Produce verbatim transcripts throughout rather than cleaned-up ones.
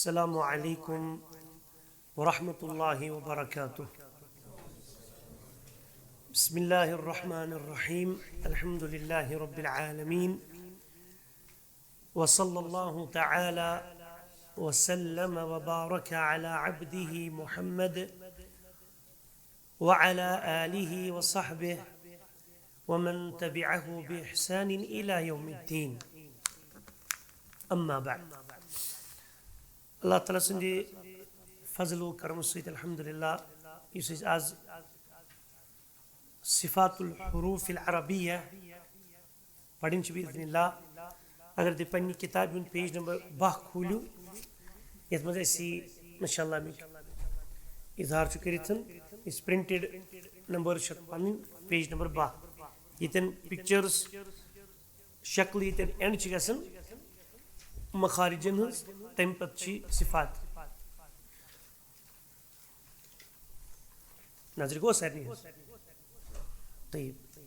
السلام عليكم ورحمة الله وبركاته. بسم الله الرحمن الرحيم. الحمد لله رب العالمين. وصلى الله تعالى وسلم وبارك على عبده محمد وعلى آله وصحبه ومن تبعه بإحسان إلى يوم الدين. أما بعد. اللہ تعالیٰ سٕنٛدِ فضل و کرمہٕ سۭتۍ الحمدللہ یُس أسۍ آز صفات الحروف العربیہ پرٕنۍ چھِ بإذن اللہ۔ اگر تُہۍ پننہِ کتابہِ ہُنٛد پیج نمبر باہ کھوٗلِو، یتھ منٛز اَسہِ انشاءاللہ امیُک اظہار چھُ کٔرِتھ، یُس پرنٹڈ نمبر چھِ پنٕنۍ، پیج نمبر باہ، ییٚتٮ۪ن پکچرز، شکلہٕ ییٚتٮ۪ن اینڈ چھِ گژھان مخارجن ہٕنٛز، تمہِ پتہٕ چھِ صفات۔ نظرِ گوٚو سارنٕے ہٕنٛز؟ طیب۔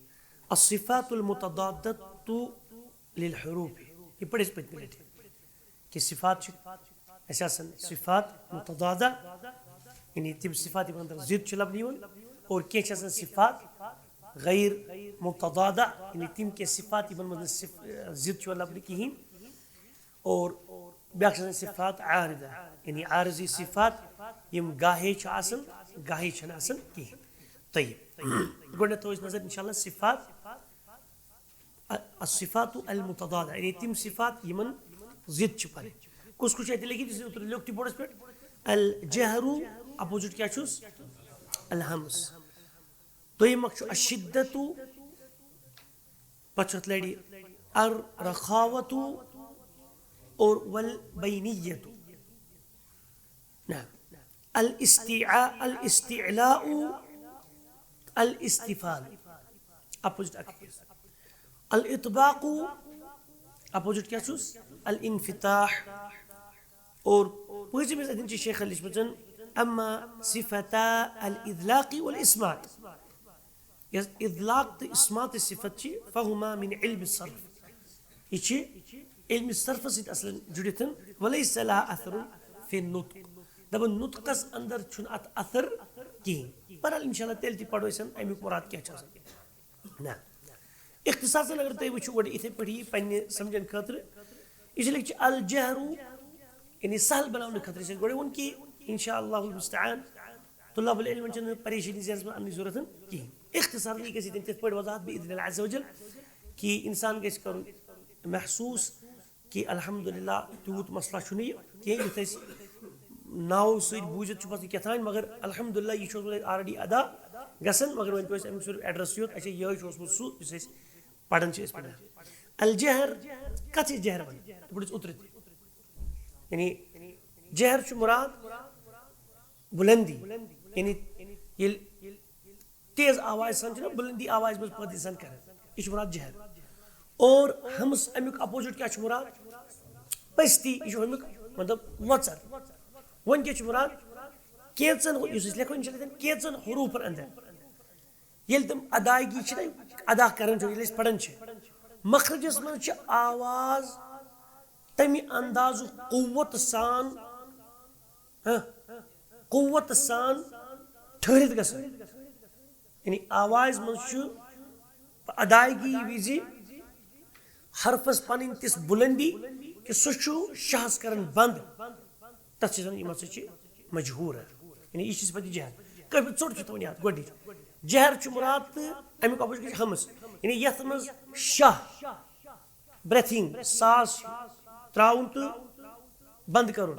الصفات المتضادة للحروف۔ یہِ پٔرۍ أسۍ پٔتمہِ لٹہِ۔ کہِ صفات چھِ اَسہِ آسان صفات متضادہ، یعنی تِم صفات یِمن اندر ضد چھِ لبنہٕ یِوان، اور کینٛہہ چھِ آسان صفات غیر متضادہ، یعنی تِم کینٛہہ صفات یِمن منٛز نہٕ صف-، ضد چھُ لبنہٕ کِہیٖنۍ۔ اور بیٛاکھ چھِ آسان صفات عارضہ، یعنی عارضی صفات یِم گاہے چھِ آسان، گاہے چھِنہٕ آسان کِہیٖنۍ۔ طیب۔ گۄڈٕنٮ۪تھ تھاوو أسۍ نظر انشاءاللہ صفات، الصفات المتضادہ، یعنی تِم صفات یِمن ضد چھِ پَرٕنۍ۔ کُس کُس چھُ اَتہِ لیکھِتھ؟ یُس اوترٕ لیوٚکھ تہِ بورڈس پٮ۪ٹھ، الجہر، اپوزٹ کیٛاہ چھُس؟ الہمس۔ دوٚیِم اکھ چھُ الشدة، پتہٕ چھُ اَتھ لڑِ الرخاوة اور والبينية۔ نعم۔ الاستعاء، الاستعلاء، الاستفال۔ اپوزٹ اکھ أکِس۔ الاطباق، اپوزٹ کیٛاہ چھُس؟ الانفتاح۔ اور پٲنٛژمِس اَتٮ۪ن چھِ شیخن لیچھمٕژ، اما صفتا الاذلاق والاصمات۔ یۄس اذلاق تہٕ اصمات صفت چھِ، فہما من علم الصرف۔ یہِ چھِ علم صرفس سۭتۍ اصلاً جُڑِتھ، وليس لها اثر في النطق۔ دپان نطقس اندر چھُنہٕ اتھ اثر کِہیٖنۍ۔ بہرحال انشاءاللہ تیٚلہِ تہِ پرو أسۍ امیُک مراد کیٛاہ چھُ آسان۔ نہ۔ اختصار سان اگر تُہۍ وٕچھِو گۄڈٕ یِتھے پٲٹھۍ یہِ پننہِ سمجھن خٲطرٕ، یہِ چھُ لیکھِ الجہر، یعنی سہل بناونہٕ خٲطرٕ چھِ اَسہِ گۄڈٕ ووٚن کہِ انشاءاللہ المستعان طلاب العلمن چھَنہٕ پریشٲنی ذہنس منٛز اَننٕچ ضروٗرت کِہیٖنۍ۔ اختصار یہِ گژھِ ییٚتٮ۪ن تِتھ پٲٹھۍ وضاحت بإذن اللہ عز وجل کہِ انسان گژھِ کرُن محسوٗس کہِ الحمدللہ تیوٗت مسلہٕ چھُنہٕ یہِ کینٛہہ یُتھ اَسہِ ناوٕ سۭتۍ بوٗزِتھ چھُ پتہٕ کیٛاہ تام، مگر الحمدللہ یہِ چھُ اوسمُت اَسہِ already ادا گژھان، مگر وۄنۍ پیوٚو اَسہِ اَمیُک صرف ایڈریس یوت، اچھا یِہوٚے چھُ اوسمُت سُہ یُس اَسہِ پران چھِ أسۍ پران۔ الجہر، کتھ چھِ جہر ونان؟ تہٕ بہٕ چھُس اوترٕ تہِ۔ یعنی جہر چھُ مراد بلندی، یعنی ییٚلہِ تیز آوازِ سان چھُنہ بلندی آوازِ منٛز پٲدٕ انسان کران، یہِ چھُ مراد جہر۔ اور ہمس امیُک اپوزٹ کیٛاہ چھُ مراد؟ پستی، یہِ چھُ ہُمیُک مطلب وۄژر۔ وۄنۍ کیٛاہ چھُ مراد؟ کینٛژن، یُس أسۍ لیکھو انشاءاللہ، کینٛژن حروفن اندر ییٚلہِ تِم ادائیگی چھِ نہ ادا کران چھِ، ییٚلہِ أسۍ پران چھِ، مخرجس منٛز چھِ آواز تمہِ اندازُک قوت سان، ہاں، قوت سان ٹھہرِتھ گژھان۔ یعنی آوازِ منٛز چھُ ادائیگی وِزِ حرفس پنٕنۍ تِژھ بلندی کہِ سُہ چھُ شاہس کران بند۔ تتھ چھِ زن یِم ہسا چھِ مجہور۔ یعنی یہِ چھِ صفت جہر۔ کٲفی ژوٚٹ چھُ تھاوُن یاد گۄڈٕنِچ۔ جہر چھُ مراد تہٕ امیُک اپوزٹ چھُ ہمس۔ یعنی یتھ منٛز شاہ breathing، ساس تراوُن تہٕ بند کرُن۔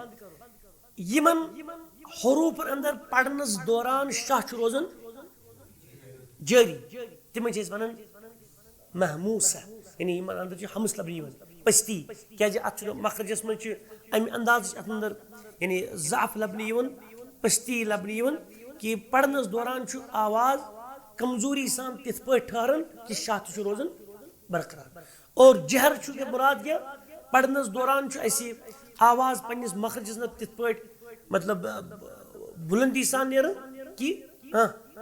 یِمن حروفن اندر پرنس دوران شاہ چھُ روزان جٲری، تِمن چھِ أسۍ ونان مہموسہ، یعنی یِمن اندر چھِ ہمس لبنہٕ یِوان، پستی، کیازِ اتھ چھُنہٕ مخرجس منٛز چھِ امہِ اندازٕچ اتھ اندر یعنی ضعف لبنہٕ یِوان، پستی لبنہٕ یِوان کہِ پرنس دوران چھُ آواز کمزوری سان تِتھ پٲٹھۍ ٹھہران کہِ شاہ تہِ چھُ روزان برقرار۔ اور جہر چھُ کہِ مراد کیٛاہ؟ پرنس دوران چھُ اسہِ آواز پننِس مخرجس منٛز تِتھ پٲٹھۍ، مطلب، بلندی سان نیران کہِ، ہاں،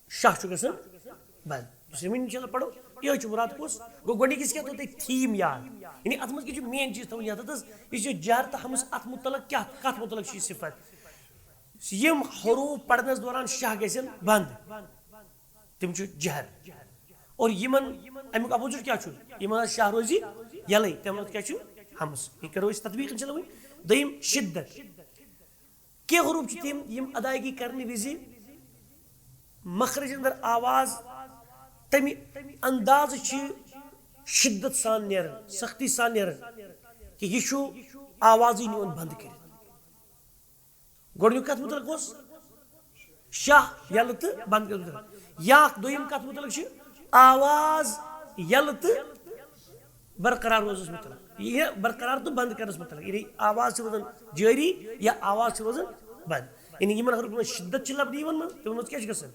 شاہ چھُ گژھان بند۔ یُس أسۍ وۄنۍ انشاءاللہ پرو، یہِ چھُ مُراد کُس؟ گوٚو گۄڈٕنِکِس کیٛاہ تھوٚو تۄہہِ تھیٖم یاد؟ یعنی اَتھ منٛز کیٛاہ چھُ مین چیٖز تھاوُن یاد؟ اَتھ حظ یُس یہِ جہر تہٕ ہمس، اَتھ مُتعلق کیٛاہ، کَتھ مُتعلق چھُ یہِ صفت؟ یِم حروٗف پرنَس دوران شاہ گژھن بنٛد، تِم چھِ جہر۔ اور یِمن، اَمیُک اپوزٹ کیٛاہ چھُ؟ یِمن حظ شاہ روزِ یَلَے، تَمہِ وقتہٕ کیٛاہ چھُ؟ ہمس۔ یہِ کرو أسۍ تطبیق اِنشاء اللہ وۄنۍ۔ دوٚیِم، شدت۔ کینٛہہ حروٗف چھِ تِم، یِم ادائیگی کرنہٕ وِزِ مخرج اندر آواز تمہِ اندازٕ چھِ شدت سان نیران، سختی سان نیران، کہِ یہِ چھُ آوازٕے نیوان بند کٔرِتھ۔ گۄڈٕنیُک کتھ مُتعلق اوس شاہ یلہٕ تہٕ بند کٔرِتھ مُتعلق۔ یا اکھ دوٚیِم کتھ مُتعلق چھِ آواز یلہٕ تہٕ برقرار روزنس مُتعلق، یہِ برقرار تہٕ بند کرنس مُتعلق، یعنی آواز چھِ روزان جٲری یا آواز چھِ روزان بند۔ یعنی یِمن حروفن منٛز شدت چھِ لبنہٕ یِوان منٛز، تِمن منٛز کیٛاہ چھِ گژھان؟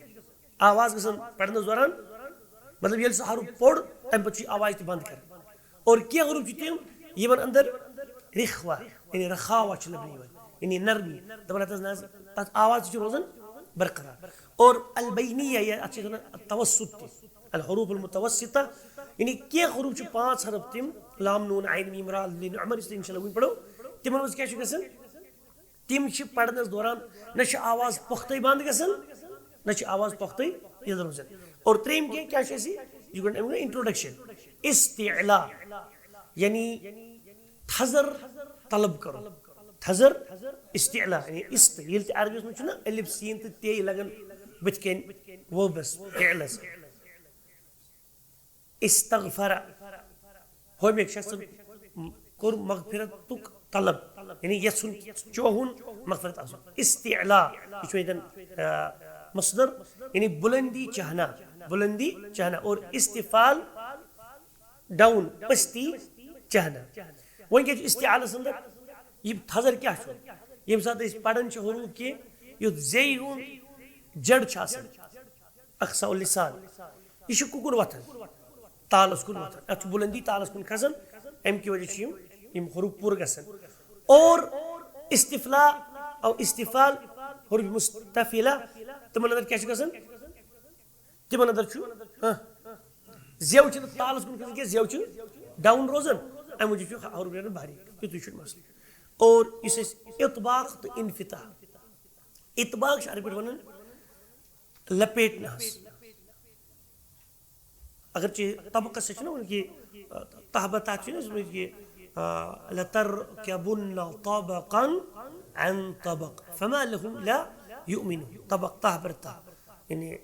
آواز گژھان پرنس دوران، مطلب ییٚلہِ سُہ حروف پوٚر، تمہِ پتہٕ چھُ یہِ آواز تہِ بند کران۔ اور کینٛہہ حروف چھِ تِم، یِمن اندر رخوہ، یعنی رخاوہ چھِ لبنہٕ یِوان، یعنی نرمی، دپان ہتس نہ حظ، تتھ آواز تہِ چھِ روزان برقرار۔ اور البینیہ، یا اتھ چھِ ونان توسط تہِ، الحروف المتوسطہ، یعنی کینٛہہ حروف چھِ پانٛژھ حرف تِم، لام نون عین میم را لین عمر، یُس تۄہہِ انشاء اللہ وٕنۍ پرو، تِمن منٛز کیٛاہ چھُ گژھان؟ تِم چھِ پرنس دوران نہ چھِ آواز پۄختٕے بند گژھان، نہ چھِ آواز پۄختٕے ییٚلہِ روزان۔ اور ترٛیٚیِم کینٛہہ کیٛاہ چھُ اَسہِ؟ یہِ گۄڈٕ اَمیُک انٹروڈکشن، استعلا، یعنی تھزر طلب کرُن۔ تھزر، استعلا، یعنی است، ییٚلہِ تہِ عربی منٛز چھُنہ الف سین تہٕ تے لگان بٕتھِ کَنۍ وٲبس، فعلس۔ استغفر، ہوٚمہِ شخصن کوٚر مغفرتُک طلب، یعنی یژھُن، چوہُن مغفرت آسُن۔ استعلا، یہِ چھُ ییٚتٮ۪ن، آ، مصدر، یعنی بلندی چاہنا، بلندی چاہنا، اور استفال، ڈاؤن، پستی چاہنا۔ وۄنۍ کیٛاہ چھُ استعالس اندر؟ یہِ تھزر کیٛاہ چھُ؟ ییٚمہِ ساتہٕ أسۍ پران چھِ حروف کینٛہہ، یُتھ زیٚیہِ ہُنٛد جڑ چھُ آسان، اقصا اللسان، یہِ چھُ کُکُن وۄتھان؟ تالس کُن وۄتھان۔ اتھ چھُ بُلندی تالس کُن کھسان، امہِ کہِ وجہ چھِ یِم، یِم حروف پوٗرٕ گژھان۔ اور استفلا او استفال، حروف مستفلہ، تِمن اندر کیٛاہ چھُ گژھان؟ تِمن اندر چھُ، ہاں، زیو چھُنہٕ تالس کُن کھسان کینٛہہ، زیو چھُ ڈاؤن روزان، امہِ موٗجوٗب چھُ حروف نیران باریک، تیُتُے چھُ مسلہٕ۔ اور یُس أسۍ اطباق تہٕ انفتاح، اطباق چھِ عربی پٲٹھۍ ونان لپیٹنس۔ اگرچہ طبقس سۭتۍ چھُنہ وَنان کہِ، آ، تہبطہ چھُنہ ٲسمٕتۍ کہِ، آ، لتركبن طبقا عن طبق فما لهم لا يؤمنون۔ طبق، تہبطہ۔ یعنی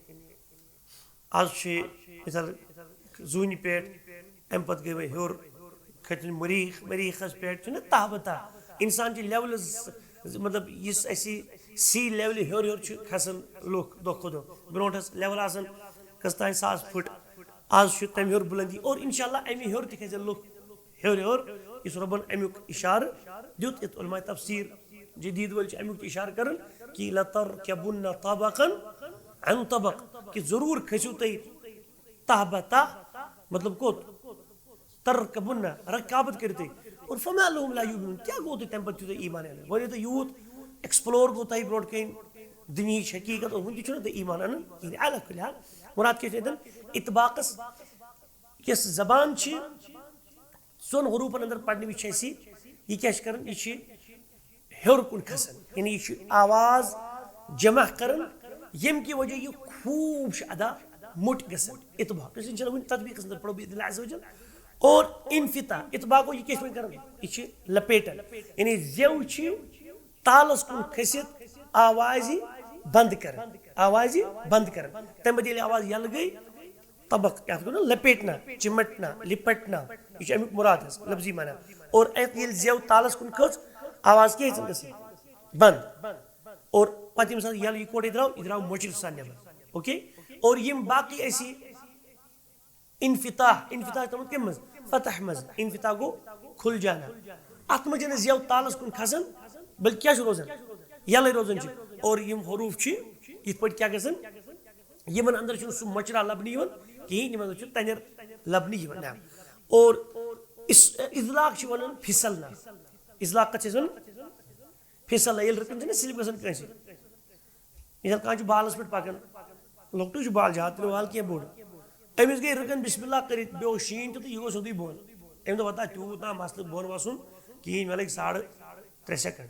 آز چھِ مثال زوٗنہِ پٮ۪ٹھ، امہِ پتہٕ گٔے وۄنۍ ہیوٚر، کھٔتۍ وۄنۍ مریخ، مریخس پٮ۪ٹھ چھُنہ تہبطہ۔ انسان چھِ لیولہٕ ز-، ز-، مطلب یُس اَسہِ سی لیولہِ ہیوٚر ہیوٚر چھِ کھسان لُکھ دۄہ کھۄتہٕ دۄہ۔ برونٛٹھ ٲس لیول آسان کٔژ تام ساس فُٹ، آز چھُ تَمہِ ہیوٚر بُلندی، اور انشاءاللہ اَمہِ ہیوٚر تہِ کھسن لُکھ ہیوٚر ہیوٚر۔ یُس رۄبن اَمیُک اِشارٕ دیُت، یَتھ علماء تفسیٖر جدیٖد وٲلۍ چھِ اَمیُک تہِ اِشارٕ کران کہِ لتركبن طبقا عن طبق، کہِ ضروٗر کھٔسِو تُہۍ تہبطہ، مطلب کوٚت؟ تركبن، رکابت کٔرِو تُہۍ۔ اور فما لهم لا يؤمنون، کیٛاہ گوٚو تۄہہِ تَمہِ پتہٕ تیوٗتاہ ایمان اَنان؟ گۄڈٕ ییٚلہِ تۄہہِ یوٗت ایکسپلور گوٚو تۄہہِ برونٛٹھ کَنۍ دُنیہٕچ حقیٖقت، اور وٕنہِ تہِ چھُنہٕ تُہۍ ایمان اَنان کِہیٖنۍ۔ علیٰ کُلہِ حال، مُراد کیٛاہ چھُ اَتٮ۪ن؟ اطباقس یۄس زبان چھِ، ژۄن حروٗفن اندر پرنہٕ وِزِ چھِ اَسہِ یہِ کیٛاہ چھِ کران؟ یہِ چھِ ہیوٚر کُن کھسان، یعنی یہِ چھُ آواز جمع کران، ییٚمہِ کہِ وجہ یہِ خوٗب چھُ ادا موٚٹ گژھان۔ اطباق، یُس انشاءاللہ وٕنہِ تطبیقس اندر پرو باذن اللہ عز و جل۔ اور انفتاح، اطباق گوٚو یہِ کیٛاہ چھِ وۄنۍ کران؟ یہِ چھِ لپیٹان، یعنی زیو چھِ تالس کُن کھٔسِتھ آوازِ بند کران، آوازِ بند کران۔ تمہِ پتہٕ ییٚلہِ آواز یلہٕ گٔے، طبق، یتھ گوٚو نا لپیٹنا، چمٹنا، لپٹنا، یہِ چھُ امیُک مُراد حظ، لفظی معنی۔ اور اتھ ییٚلہِ زیو تالس کُن کھٔژ، آواز کیٛاہ ہیٚژٕن گژھٕنۍ؟ بند۔ اور پتہٕ ییٚمہِ ساتہٕ ییٚلہِ یِکوٹے درٛاو، یہِ درٛاو مۄچرِ سان نٮ۪بر۔ اوکے؟ اور یِم باقٕے اَسہِ انفتاح، انفتاح چھُ تَتھ منٛز کَمہِ منٛز؟ فتح منٛز۔ انفتاح گوٚو کھُل جانا۔ اتھ منٛز چھِنہٕ زیو تالس کُن کھسان، بلکہِ کیٛاہ چھُ روزان؟ یَلَے روزان چھِ۔ اور یِم حروٗف چھِ، یِتھ پٲٹھۍ کیٛاہ گژھان؟ یِمن اندر چھُنہٕ سُہ مۄچرا لبنہٕ یِوان کِہیٖنۍ، یِمن اندر چھُ تَنٮ۪ر لبنہٕ یِوان۔ نہ۔ اور اس-، اطلاق چھِ وَنان پھسلنا۔ اطلاق کَتھ چھِ أسۍ وَنان؟ پھسلنا، ییٚلہِ رٕکن چھِنہ slip گژھان کٲنٛسہِ۔ مثال، کانٛہہ چھُ بالَس پٮ۪ٹھ پَکان، لۄکٹُے چھُ بال، زیادٕ تہِ نہٕ بال کینٛہہ، بوٚڑ۔ أمِس گٔے رٕکن بسم اللہ کٔرِتھ، بیٚیہِ اوس شیٖن تہِ تہٕ یہِ گوٚو سیوٚدُے بۄن۔ أمۍ دوٚپ، "وۄنۍ تیوٗت نا مسلہٕ بۄن وسُن کِہیٖنۍ، مےٚ لٔگۍ ساڑٕ ترٛےٚ سیکنڈ۔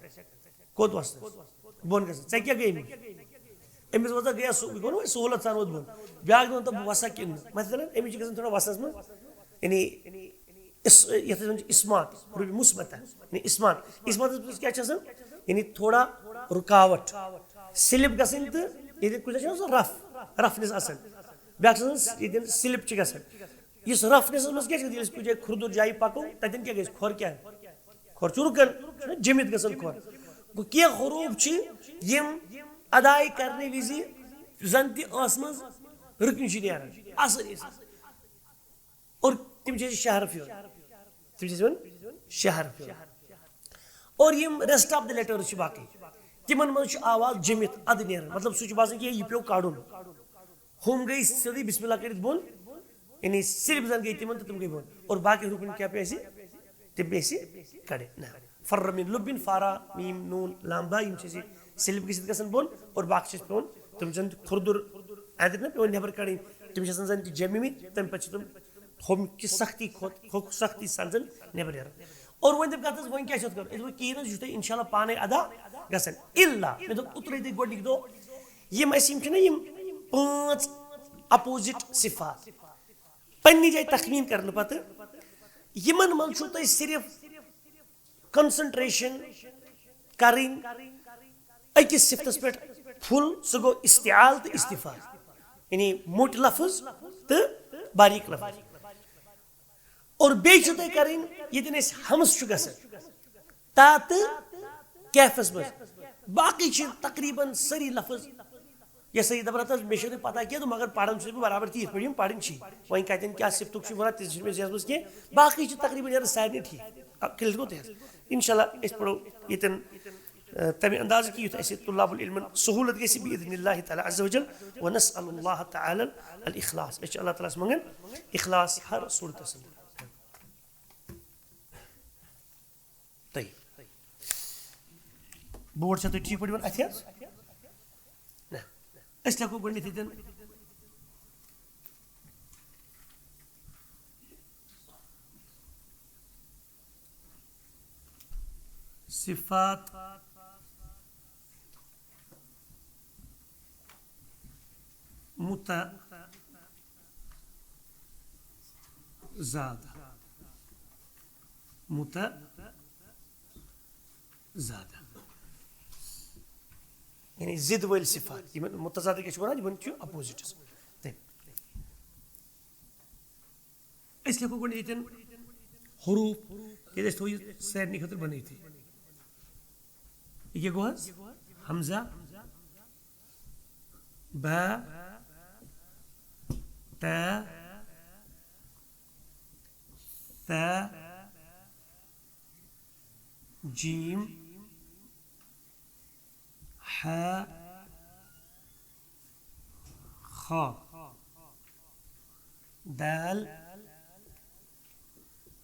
کوٚت وسنَس؟ بۄن گژھنَس۔ ژےٚ کیٛاہ گٔے أمِس؟" أمِس وَسا گٔیَس سُہ، یہِ گوٚو نا وۄنۍ سہوٗلت سان ووت بۄن۔ بیٛاکھ دَپان، "دَپ بہٕ وَسا کِنہٕ نہٕ؟" مثلاً أمِس چھِ گژھان تھوڑا وَسنَس منٛز، یعنی اس-، یَتھ أسۍ وَنان چھِ اسمات، حروف مثبتہ، یعنی اسمات۔ اسماتَس منٛز کیٛاہ چھِ آسان؟ یعنی تھوڑا رُکاوٹ، سِلِپ گژھٕنۍ تہٕ ییٚتٮ۪ن کُنہِ جایہِ چھِ آسان رف، رفنٮ۪س آسان۔ بیٛاکھ چھِ آسان ییٚتٮ۪ن سِلِپ چھِ گژھان۔ یُس رفنٮ۪سَس منٛز کیٛاہ چھِ گژھان؟ ییٚلہِ أسۍ کُنہِ جایہِ کھُردُر جایہِ پَکو، تَتٮ۪ن کیٛاہ گژھِ؟ کھۄر کیٛاہ؟ کھۄر چھُ رُکان، چھُنہ جٔمِتھ گژھان کھۄر۔ گوٚو کینٛہہ حروٗف چھِ یِم ادا کرنہٕ وِزِ زَن تہِ ٲسہٕ منٛز رُکنہِ چھِ نیران آسٲنی سان۔ اور تِم چھِ أسۍ شہر پھیران۔ تِم چھِ أسۍ یِوان شہر پھیران۔ اور یِم rest of the letters چھِ باقٕے، تِمن منٛز چھُ آواز جٔمِتھ اَدٕ نیران، مطلب سُہ چھُ باسان کہِ یہِ پیوٚو کَڑُن۔ ہُم گٔے سیوٚدُے بسم اللہ کٔرِتھ بۄن، یعنی صرف زَن گٔے تِمن تہٕ تِم گٔے بۄن۔ اور باقٕے حروفن کیٛاہ پیٚیہِ اَسہِ؟ تِم پیٚیہِ اَسہِ کَڑٕنۍ۔ نہ۔ فر من لبن، فارا، میم، نون، لام، با، یِم چھِ اَسہِ صِلِپ گٔژھِتھ گژھان بۄن، اور باقٕے چھِ اَسہِ پٮ۪وان تِم زَن تہِ کھُردُر اَندٕرۍ نہ پٮ۪وان نٮ۪بر کَڑٕنۍ، تِم چھِ آسان زَن تہِ جَمِمٕتۍ، تَمہِ پَتہٕ چھِ تِم ہُم کہِ سختی کھۄتہٕ، ہُہ سختی سان زَن نٮ۪بر نیران۔ اور وۄنۍ دَپہِ کَتھ حظ، وۄنۍ کیٛاہ چھِ اَتھ کَرُن؟ أسۍ دوٚپُکھ، کِہیٖنۍ حظ، یہِ چھُ تۄہہِ اِنشاء اللہ پانَے ادا گژھان۔ اِلا، مےٚ دوٚپ اوترَے تۄہہِ گۄڈٕنِکۍ دۄہ، یِم اَسہِ یِم چھِنہ یِم پانٛژھ opposite صفات، پننہِ جایہِ تخمیٖن کرنہٕ پتہٕ یِمن منٛز چھُو تۄہہِ صرف concentration کرٕنۍ أکِس صفتس پٮ۪ٹھ full، سُہ گوٚو استعال تہٕ استفال، یعنی موٚٹۍ لفظ تہٕ باریک لفظ۔ اور بیٚیہِ چھُو تۄہہِ کرٕنۍ ییٚتٮ۪ن اَسہِ ہمس چھُ گژھان، تا تہٕ کیفس منٛز، باقٕے چھِ تقریباً سٲری لفظ۔ یہِ ہسا یہِ دَپان ہَتھ حظ، مےٚ چھَنہٕ پَتہ کینٛہہ تہٕ مگر پَران چھُس بہٕ برابر تی یِتھ پٲٹھۍ یِم پَرٕنۍ چھِ۔ وۄنۍ کَتٮ۪ن کیٛاہ صفتُک چھُ وَنان، تہِ چھُنہٕ مےٚ ذہنَس منٛز کینٛہہ۔ باقٕے چھِ تقریباً یَتھ سارنٕے ٹھیٖک۔ آ، کٔرِتھ گوٚو تہِ حظ۔ اِنشاء اللہ أسۍ پَرو ییٚتٮ۪ن، آ، تَمہِ اندازٕ کہِ یُتھ اَسہِ طلاب العلمَن سہوٗلت گژھِ بإذن اللہ تعالیٰ عز وجل۔ ونسأل اللہ تعالیٰ الاخلاص۔ أسۍ چھِ اللہ تعالیٰ ہَس منٛگان اخلاص ہر صوٗرتَس منٛز۔ طيب۔ بورڈ چھا تۄہہِ ٹھیٖک پٲٹھۍ یِوان اَتھِ حظ؟ نہ۔ أسۍ لیکھو گۄڈٕنٮ۪تھ ییٚتٮ۪ن صفات متضادہ۔ متضادہ۔ یعنی ضد وٲلۍ صفات۔ یِمن متضادہ کیٛاہ چھِ وَنان؟ یِمن چھُ opposites۔ تہٕ أسۍ لیکھو گۄڈٕ ییٚتٮ۪ن حروٗف، ییٚلہِ أسۍ تھاوو یہِ سارنٕے خٲطرٕ بَنٲیِتھٕے۔ یہِ کیٛاہ گوٚو حظ؟ حمزہ، با، تا، ثا، جیم، ہا، خا، دال،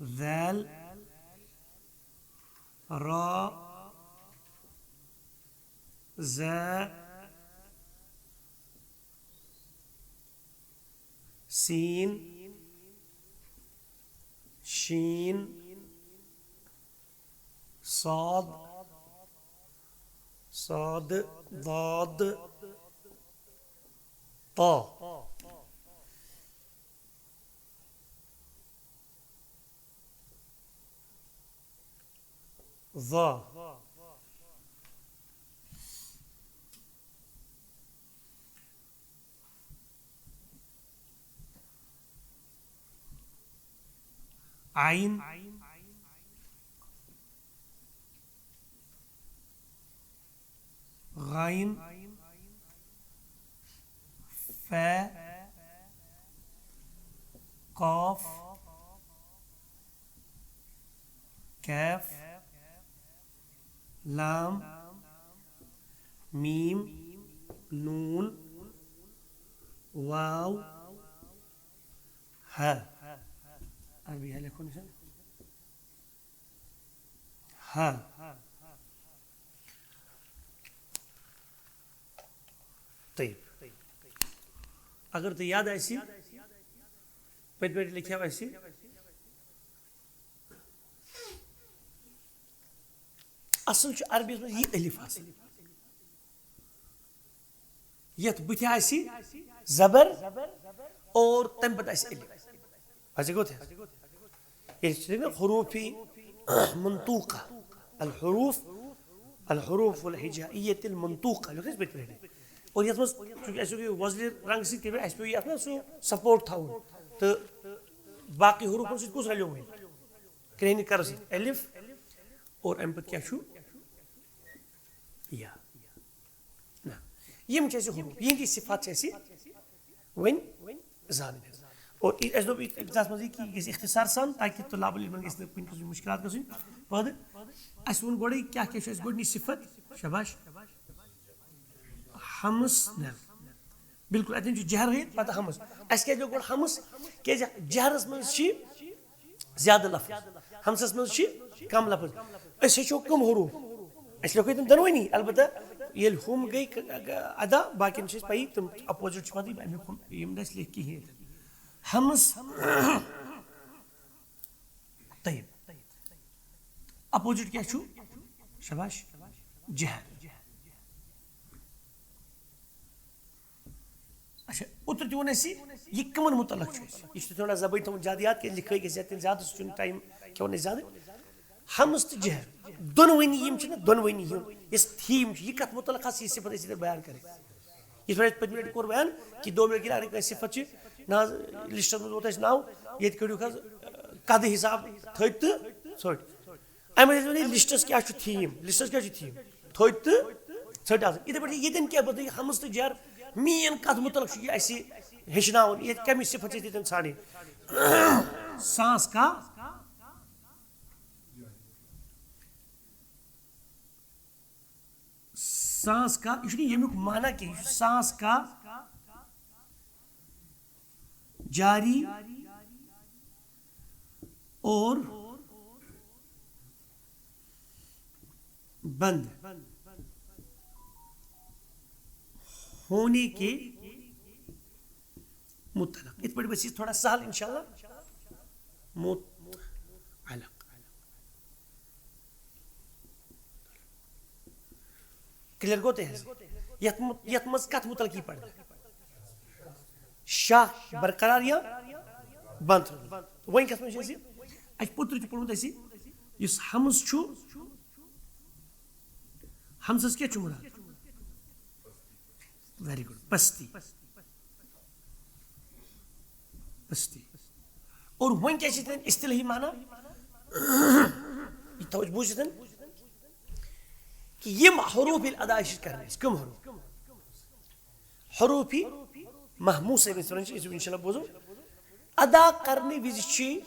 ذال، را، زا، سین، شین، صاد، صاد، ضاد، طا۔ ظا۔ عين، غين، فا، قاف، كاف، لام، ميم، نون، واو، ہا۔ عربی ہا لیکھو نہٕ سا۔ ہا۔ طيب۔ اگر تۄہہِ یاد آسہِ، پٔتمہِ لٹہِ لیکھیو اَسہِ، اصل چھُ عربی منٛز یہِ الف آسان، یتھ بٕتھِ آسہِ زبر اور تمہِ پتہٕ آسہِ الف۔ وۄنۍ گوٚو تہِ حظ؟ ییٚلہِ چھِ دَپان حروفی منطوقہ، الحروف، الحروف الہجائیت المنطوقہ، لیوٚکھ اَسہِ پٔتمہِ لٹہِ۔ اور یتھ منٛز چونکہ اَسہِ اوس یہِ وۄزلہِ رنٛگہٕ سۭتۍ کٔرمٕتۍ، اَسہِ پیوٚو یہِ اَتھ منٛز سُہ سپورٹ تھاوُن۔ تہٕ باقٕے حروفن سۭتۍ کُس رلیو وۄنۍ؟ کرٛہنہِ کرٕ سۭتۍ الف اور اَمہِ پتہٕ کیٛاہ چھُ؟ یا۔ نہ، یِم چھِ اَسہِ حروف، یِہِنٛدۍ صفات چھِ اَسہِ وۄنۍ زانٕنۍ حظ۔ اور یہِ، اَسہِ دوٚپ یہِ، تَتھ منٛز یہِ کہِ یہِ گژھِ اختصار سان، تاکہِ طلاب العلمن گژھِ نہٕ کُنہِ قٕسمٕچ مُشکلات گژھٕنۍ پٲدٕ۔ اَسہِ ووٚن گۄڈَے کیٛاہ کیٛاہ چھُ اَسہِ گۄڈٕنِچ صفت، شاباش، ہمس، نہ، بالکل، اَتٮ۪ن چھُ جہر ہٲیِتھ، پتہٕ ہمس۔ اَسہِ کیٛازِ لیوٚکھ گۄڈٕ ہمس؟ کیٛازِ جہرس منٛز چھِ زیادٕ لفظ، ہمسس منٛز چھِ کم لفظ۔ أسۍ ہیٚچھو کم حروف؟ اَسہِ لیوٚکھ ییٚتٮ۪ن دۄنوٕنی، البتہ ییٚلہِ ہُم گٔے ک-، ک-، ادا، باقین چھِ اَسہِ پَیی، تِم اپوزٹ چھِ پَتہٕ اَمیُک ہُم، یِم نہٕ اَسہِ لیکھۍ کِہیٖنۍ۔ ہمس، طیب۔ اپوزٹ کیٛاہ چھُ؟ شاباش، جہر۔ اچھا، اوترٕ تہِ ووٚن اَسہِ، یہِ کٕمن مُتعلق چھُ اَسہِ؟ یہِ چھُ تھوڑا زبٲنۍ تھاوُن زیادٕ یاد، کیٛازِ لِکھٲے گژھِ زیادٕ تِم زیادٕ، سُہ چھُنہٕ ٹایم کھٮ۪وان اَسہِ زیادٕ۔ ہمس تہٕ جہر، دۄنوٕنی یِم چھِنہ، دۄنوٕنی ہُنٛد یُس تھیم چھُ، یہِ کَتھ مُتعلق آسہِ یہِ صفت أسۍ ییٚتٮ۪تھ بیان کَرٕنۍ؟ یِتھ پٲٹھۍ اَسہِ پٔتمہِ لَٹہِ کوٚر بیان کہِ دوٚیمہِ لَٹہِ اگر کانٛہہ صفت چھِ، نہ حظ، لِسٹَس منٛز ووت اَسہِ ناو، ییٚتہِ کٔڑِو حظ قدٕ حساب تھٔدۍ تہٕ ژھوٚٹۍ۔ اَمہِ منٛز ٲسۍ وَنان لِسٹَس کیٛاہ چھُ تھیم، لِسٹَس کیٛاہ چھُ تھیم؟ تھٔدۍ تہٕ ژھٔٹۍ آسان۔ یِتھَے پٲٹھۍ ییٚتٮ۪ن کیٛاہ بدلٲے، ہمس تہٕ جہر، مین کَتھ مُتعلق چھُ یہِ اَسہِ ہیٚچھناوُن، ییٚتہِ کَمِچ صفت چھِ أسۍ ییٚتٮ۪ن ژھانٛڈٕنۍ؟ سانٛس کا، سانٛس کا، یہِ چھُنہٕ ییٚمیُک معنی کینٛہہ، یہِ چھُ سانٛس کا جاری اور بند ہونے کے متعلق۔ یِتھ پٲٹھۍ گژھِ یہِ تھوڑا سہل، انشاءاللہ۔ متعلق۔ کلیئر گوٚو تۄہہِ حظ؟ یَتھ مُ-، یَتھ منٛز کَتھ مُتعلق یی پَرنہٕ؟ شاہ برقرار یا بنٛد تھاوُن۔ وۄنۍ کَتھ منٛز چھِ أسۍ؟ اَسہِ پوٚتُر چھُ پوٚرمُت اَسہِ، یُس ہمس چھُ، ہمسس کیٛاہ چھُ مُراد؟ ویری گُڈ، پستی۔ پستی۔ اور وۄنۍ کیٛاہ چھِ تَتٮ۪ن اصطلاحی معنی؟ یہِ تھاوو أسۍ بوٗزِتھ کہ یِم حروف ییٚلہِ ادا چھِ کران أسۍ، کٕم حروف؟ حروف مہموسہ ییٚمِس وَنان چھِ، أسۍ انشاءاللہ بوزو۔ ادا کرنہٕ وِزِ چھِ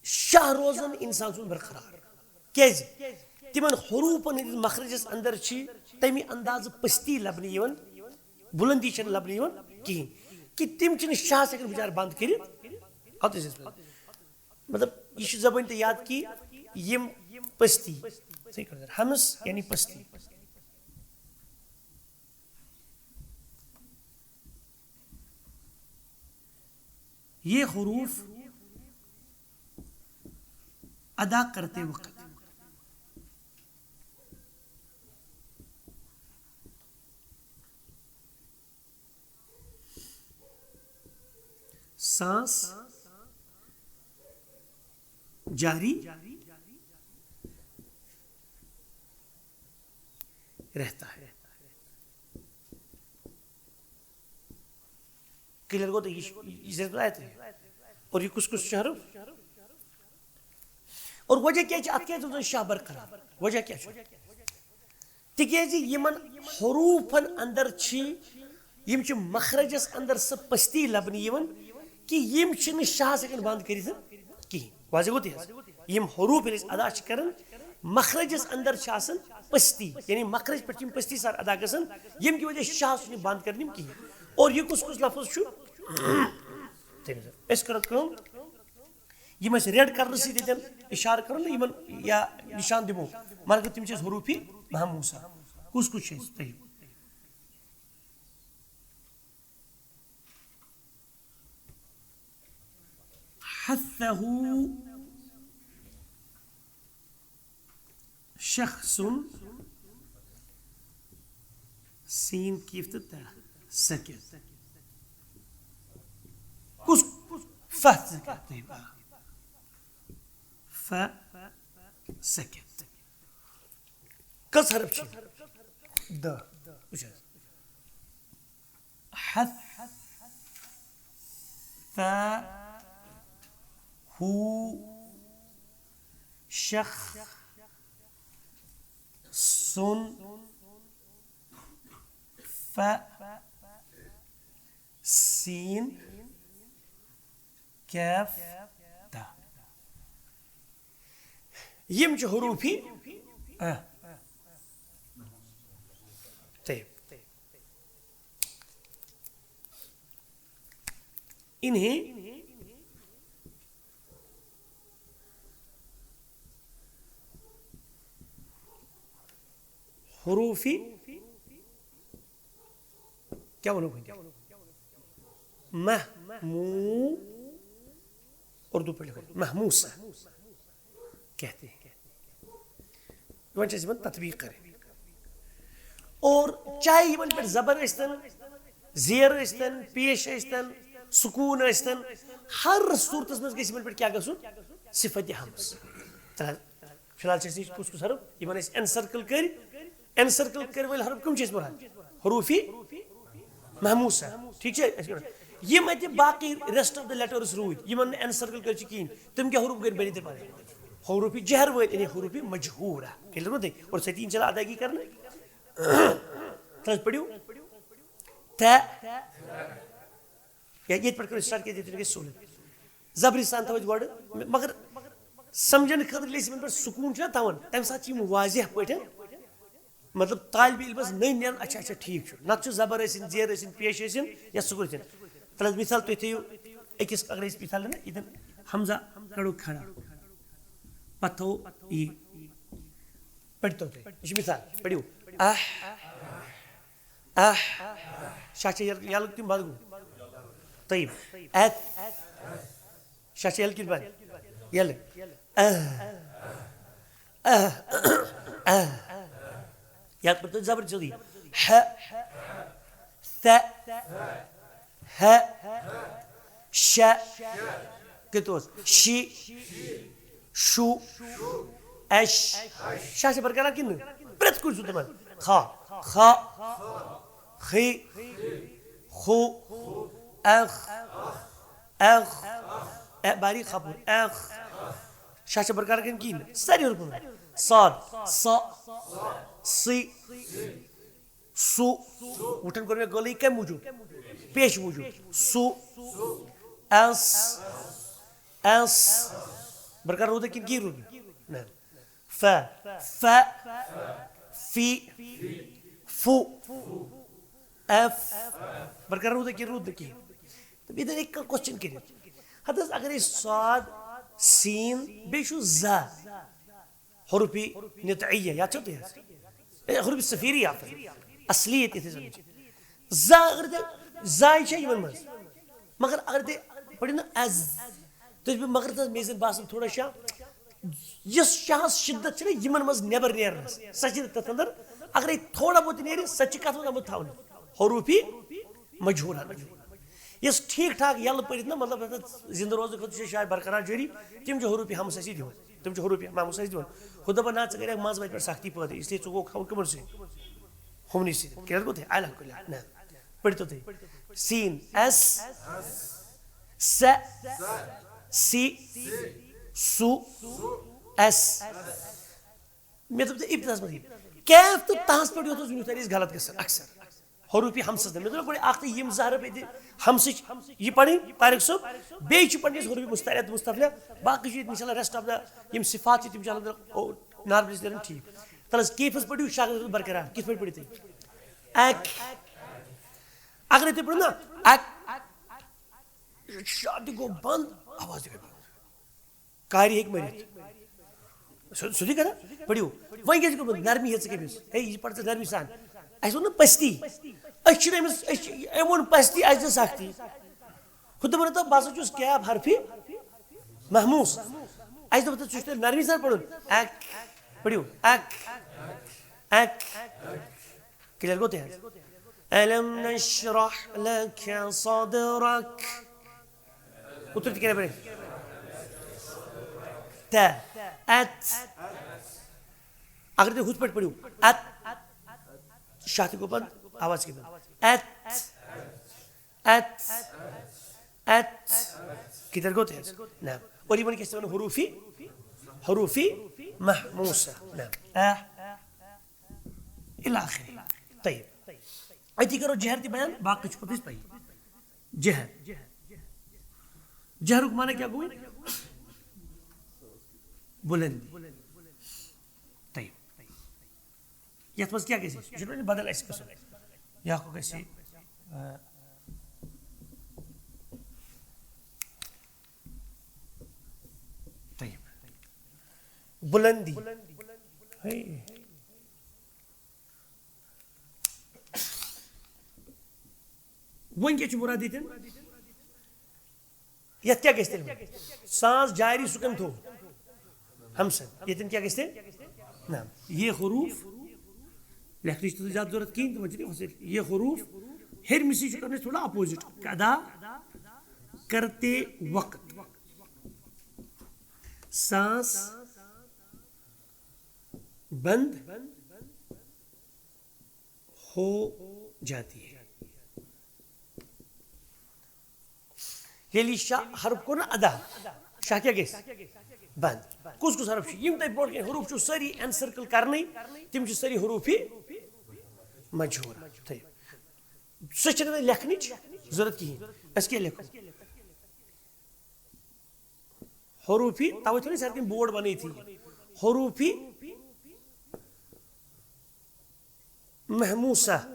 شاہ روزان انسان سُنٛد برقرار۔ کیٛازِ؟ تِمن حروفن ہٕنٛدِس مخرجس اندر چھِ تمہِ اندازٕ پستی لبنہٕ یِوان، بُلندی چھنہٕ لبنہٕ یِوان کِہیٖنۍ، کہِ تِم چھِنہٕ شاہس ہٮ۪کان بِچارٕ بنٛد کٔرِتھ۔ اَتھ ٲسۍ أسۍ وَنان۔ مطلب، یہِ چھُ زبٲنۍ تہِ یاد کہِ یِم پستی، صحیح کٔرِو حظ، ہمس یعنی پستی۔ یہ حروف ادا کرتے وقت سانس جاری رہتا ہے۔ کلیئر گوٚو تۄہہِ؟ یہِ چھِ، یہِ چھِ اَسہِ بتایا تۄہہِ۔ اور یہِ کُس کُس چھُ حرف؟ اور وجہ کیٛاہ چھِ اَتھ، کیٛازِ چھِ شاہ برقرار؟ وجہ کیٛاہ چھُ؟ تِکیٛازِ یِمن حروفن اندر چھِ، یِم چھِ مخرجس اندر سۄ پستی لبنہٕ یِوان کہِ یِم چھِنہٕ شاہس ہٮ۪کان بنٛد کٔرِتھ کِہیٖنۍ۔ واضح گوٚو تہِ حظ؟ یِم حروف ییٚلہِ أسۍ ادا چھِ کران، مخرجس اندر چھِ آسان پستی، یعنی مخرج پٮ۪ٹھ چھِ یِم پستی سان ادا گژھان، ییٚمہِ کہِ وجہ شاہس چھُنہٕ بنٛد کران یِم کِہیٖنۍ۔ اور یہِ کُس کُس لفظ چھُ؟ تٔمۍ سۭتۍ۔ أسۍ کرو کٲم، یِم اَسہِ ریڈ کلرٕ سۭتۍ ییٚتٮ۪ن اِشارٕ کرو نہ یِمن یا نِشان دِمو، مگر تِم چھِ اَسہِ حروفی مہموسہ۔ کُس کُس چھُ اَسہِ تۄہہِ؟ حثه شخص، سین کیف تہٕ تاء سکت۔ کُس؟ ف سکت۔ طیب، آ۔ ف سکت۔ کٔژ حرف چھِ؟ دَہ۔ وٕچھ حظ۔ حثه شخص ف سین کیف تاء۔ یِم چھِ حروفی، آ۔ طیب۔ انہیں حروفی کیا ونو وۄنۍ؟ محمو، اردو پٲٹھۍ لیکھو، محموسہ کہتے ہیں۔ وۄنۍ چھِ أسۍ یِمن تطبیق کرٕنۍ۔ اور چاہے یِمن پٮ۪ٹھ زبر ٲسۍتن، زیر ٲسۍتن، پیش ٲسۍتن، سکوٗن ٲسۍتن، ہر صورتس منٛز گژھِ یِمن پٮ۪ٹھ کیٛاہ گژھُن؟ صفت ہمس۔ تہٕ فی الحال چھِ أسۍ نِش کُس کُس حرف؟ یِمن أسۍ انسرکل کٔرۍ، انسرکل کٔرۍ وٲلۍ حرف کٕم چھِ أسۍ پران؟ حروفی محموسہ۔ ٹھیٖک چھا؟ أسۍ کرو۔ یِم اَتہِ باقٕے rest of the letters روٗدۍ، یِمن نہٕ انسرکل کٔرۍ چھِ کِہیٖنۍ، تِم کیٛاہ حروف گٔے؟ بٔنِتھ پَرٕنۍ حروفی جہر وٲلۍ، یعنی حروفی مجہورہ۔ کیٛاہ لوٚگمُت تۄہہِ؟ اور سۭتی اِنشاء اللہ ادٲیگی کرنہٕ۔ تَتھ پٔرِو۔ تہ۔ یا ییٚتہِ پٮ۪ٹھ کٔرِو start، کیٛازِ ییٚتہِ گژھِ سہوٗلیت۔ زبری سان تھاوو أسۍ گۄڈٕ، مگر سمجھنہٕ خٲطرٕ ییٚلہِ أسۍ یِمن پٮ۪ٹھ سکوٗن چھِنہ تھاوان، تَمہِ ساتہٕ چھِ یِم واضح پٲٹھۍ، مطلب، طالبہِ علمس نٔنۍ نیران، اچھا، اچھا، ٹھیٖک چھُ۔ نتہٕ چھُ زبر ٲسِن، زیر ٲسِن، پیش ٲسِن یا سکوٗن ٲسِن۔ تَلہٕ حظ مثال، تُہۍ تھٲیِو أکِس، اگر أسۍ مثال نِمو، ییٚتٮ۪ن ہمزہ کڑو کھڑا، پتہٕ تھاوو یہِ، پٔرۍتو تُہۍ، یہِ چھُ مثال، پٔرِو۔ اہ، اہ۔ شاہ چھِ یَلہٕ، یَلہٕ کِنہٕ بنٛد گوٚو؟ طیب۔ اَتھ۔ شاہ چھِ یَلہٕ کِنہٕ بنٛد؟ یَلہٕ۔ اہ۔ اہ۔ اہ۔ یَتھ پٮ۪ٹھ تُہۍ زبر جلدی۔ ہ۔ ث۔ ہ۔ ش۔ کتھ اوس؟ شی۔ شو۔ اش۔ شاہ چھِ برقرار کِنہٕ نہٕ؟ پرٛٮ۪تھ کُنہِ سُنٛد تِمن۔ خا۔ خا۔ خی۔ خو۔ اخ۔ اخ۔ اے باری خبر۔ اخ۔ شاہ چھِ برقرار کِنہٕ کِہیٖنۍ نہٕ؟ سارے حروفن۔ صاد۔ صا۔ صی۔ سُہ۔ وٕٹھن کوٚر مےٚ غٲلٕے کَمہِ موٗجوٗب؟ پیش موٗجوٗب۔ سُہ۔ اَس۔ اَس۔ برقرار روٗدٕ کِنہٕ کِہیٖنۍ روٗد نہٕ؟ نہ۔ ف۔ ف۔ فی۔ فُ۔ اف۔ برقرار روٗدٕ کِنہٕ روٗد نہٕ کِہیٖنۍ؟ تہٕ بیٚیہِ دَپہِ کانٛہہ question کٔرِتھ۔ ہَتہٕ حظ، اگر أسۍ صاد، سیٖن، بیٚیہِ چھُ زا۔ حروفی نطعیہ، یاد چھو تۄہہِ حظ؟ اے، حروفی صفیری یاد تھٲیِو۔ اصلیت یتھ أسۍ ونان چھِ۔ زا اگر تہِ، زاے چھےٚ یِمن منٛز۔ مگر اگر تہِ پٔرِو نہ از، تُہۍ چھِو مگر تَتھ میزن باسان تھوڑا شاہ۔ یۄس شاہس شدت چھِ نہ یِمن منٛز نٮ۪بر نیرنس، سۄ چھِ تَتھ اندر۔ اگرے تھوڑا بہت تہِ نیرِ، سۄ تہِ چھِ کتھ منٛز آمُت تھاونہٕ۔ حروفی مجہورہ۔ یۄس ٹھیٖک ٹھاک یَلہٕ پٔرِتھ نہ، مطلب، یَتھ زِندٕ روزنہٕ خٲطرٕ چھِ شاید برقرار جٲری، تِم چھِ حروفی ہمس اَسہِ دِوان۔ تِم چھِ حروفی ہمس اَسہِ دِوان۔ خدا بہ نہ، ژٕ کَرٮ۪کھ منٛز وَتہِ پٮ۪ٹھ سختی پٲدٕ، اس لیے ژٕ گوٚو کھَوُن کٕمَن سۭتۍ؟ ہُمنٕے سۭتۍ۔ کیٛاہ گوٚو تۄہہِ؟ الحمدللہ۔ نہ۔ پٔرۍتو تُہۍ۔ سیٖن، اٮ۪س، سہ، سی، سُہ، اٮ۪س۔ مےٚ دوٚپ تۄہہِ ابتداہس منٛز یہِ۔ کیف تہٕ تہس پٮ۪ٹھ یوت اوس وٕنیُک تام أسۍ غلط گژھان اکثر۔ حروفی ہمسس نہٕ۔ مےٚ دوٚپ گۄڈٕ اکھ تہٕ یِم زٕ حرف ییٚتہِ ہمسٕچ یہِ پَرٕنۍ، طارق صٲب، بیٚیہِ چھِ پَرٕنۍ أسۍ حروفی مستعلیٰ تہٕ مستفلیٰ، باقٕے چھِ ییٚتہِ اِنشاء اللہ rest of the یِم صفات چھِ تِم چھِ الحمدللہ او، نارملی أسۍ نیران ٹھیٖک۔ تَلہٕ حظ کیفَس پٔرِو شاہ برقرار، کِتھ پٲٹھۍ پٔرِو تُہۍ؟ اَکھ۔ اگرے تُہۍ پٔرِو نا، اَکھ۔ شاہ تہِ گوٚو بنٛد، آواز تہِ گٔے بنٛد۔ کاری ہیٚکہِ مٔرِتھ۔ سیوٚد، سیوٚدُے کَتھا، پٔرِو۔ وۄنۍ کیٛازِ گوٚمُت نرمی ہیٚژ کٔمِس؟ ہے، یہِ پَر ژٕ نرمی سان۔ اَسہِ ووٚن نہٕ پٔستی۔ أسۍ چھِنہٕ أمِس، أسۍ چھِ، أمۍ ووٚن پٔستی، اَسہِ دِژ سختی۔ خُدا وَنان تہٕ بہٕ ہسا چھُس کیب حرفہِ محموس۔ اَسہِ دوٚپ، تہٕ سُہ چھُ تیٚلہِ نرمی سان پَرُن۔ اَک، پٔرِو، اَک، اَک۔ کلیئر گوٚو تۄہہِ حظ؟ الم نشرح لک صدرک۔ اوترٕ تہِ کیٛاہ پَرِ؟ تہ، ات۔ اگر تُہۍ ہُتھ پٲٹھۍ پٔرِو، ات، شاہ تہِ گوٚو بنٛد، آواز کیٛاہ بنٛد؟ ات، ات، ات۔ کلیئر گوٚو تۄہہِ حظ؟ نہ۔ اور یِمن کیٛاہ چھِ وَنان؟ حروفی، حروفی محموسہ۔ نہ۔ آ۔ الی آخری۔ طیب۔ أتی کرو جہر تہِ بیان، باقٕے چھُ پوٚتُس پَیی۔ جہر۔ جہرُک معنی کیٛاہ گوٚو؟ بُلندی۔ طیب۔ یَتھ منٛز کیٛاہ گژھِ؟ یہِ چھُنہٕ وۄنۍ بدل اَسہِ قٕصہٕ۔ یہِ ہٮ۪کو گژھِ، آ، طیب۔ بُلندی۔ ہے۔ وۄنۍ کیٛاہ چھُ مُراد ییٚتٮ۪ن؟ یَتھ کیٛاہ گژھِ تیٚلہِ؟ سانٛز جاری سُہ کٔمۍ تھوٚو؟ ہمسن۔ ییٚتٮ۪ن کیٛاہ گژھِ تیٚلہِ؟ نہ، یہِ حروٗف لیکھنٕچ تہِ زیادٕ ضوٚرَتھ کِہیٖنۍ، تِمَن چھِنہٕ یِوان سۭتۍ۔ یہِ حروٗف ہیٚرمِسٕے چھُ کَرُن اَسہِ تھوڑا اَپوزِٹ۔ ادا کرتے وقت سانٛس بنٛد ہو جاتی ہے۔ ییٚلہِ یہِ شاہ حرف کوٚر نہ ادا، شاہ کیٛاہ گژھِ؟ بنٛد۔ کُس کُس حرف چھُ؟ یِم تۄہہِ برونٛٹھ کَنہِ حروٗف چھُو سٲری اینسرکل کَرنٕے، تِم چھِ سٲری حروٗفی مجہوٗر۔ تھٲیِو۔ سُہ چھِنہٕ وۄنۍ لیکھنٕچ ضوٚرَتھ کِہیٖنۍ۔ أسۍ کیٛاہ لیکھو؟ حروفی، توے تھوڑا سر کن بورڈ بنٲیتھٕے۔ حروفی محموسہ،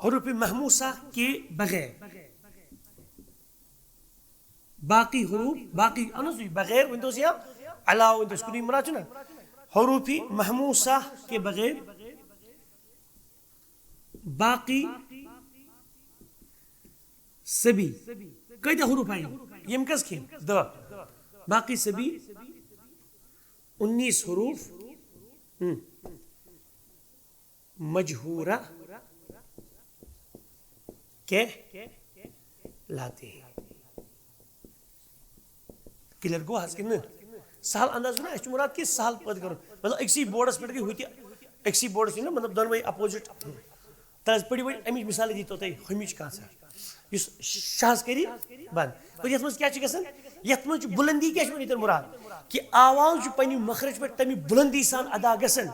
حروفی محموسہ کے بغیر باقی حروف، باقی، اہن حظ، بغیر ؤنۍ تو یا علاوٕ ؤنۍ تو، کُنی مراد چھُنہ؟ حروفی محموسہ کے بغیر باقی سبی۔ کۭتیاہ حروف آیہِ؟ یِم کٔژ کھیٚنۍ؟ دَہ۔ باقی سبی انیس حروف، ہم، مجہورہ کہلاتے ہیں۔ کلیئر گوٚو حظ کِنہٕ نہٕ؟ سہل انداز گوٚو نہ، اَسہِ چھُ مُراد کہِ سہل پٲدٕ کَرُن۔ مطلب، أکسٕے بورڈَس پٮ۪ٹھ گٔے ہُہ تہِ، أکسٕے بورڈَس چھِ نہ، مطلب، دۄنوَے اَپوزِٹ۔ تَلہٕ حظ پٔرِو وۄنۍ اَمِچ مِثالٕے دِتو تۄہہِ ہُمِچ کَتھ۔ یُس شاہَس کَرِ بنٛد۔ اور یَتھ منٛز کیٛاہ چھُ گژھان؟ یَتھ منٛز چھُ بُلندی کیٛاہ چھُ وۄنۍ ییٚتٮ۪ن مُراد؟ کہِ آواز چھُ پنٛنہِ مخرج پٮ۪ٹھ تَمہِ بُلندی سان ادا گژھان۔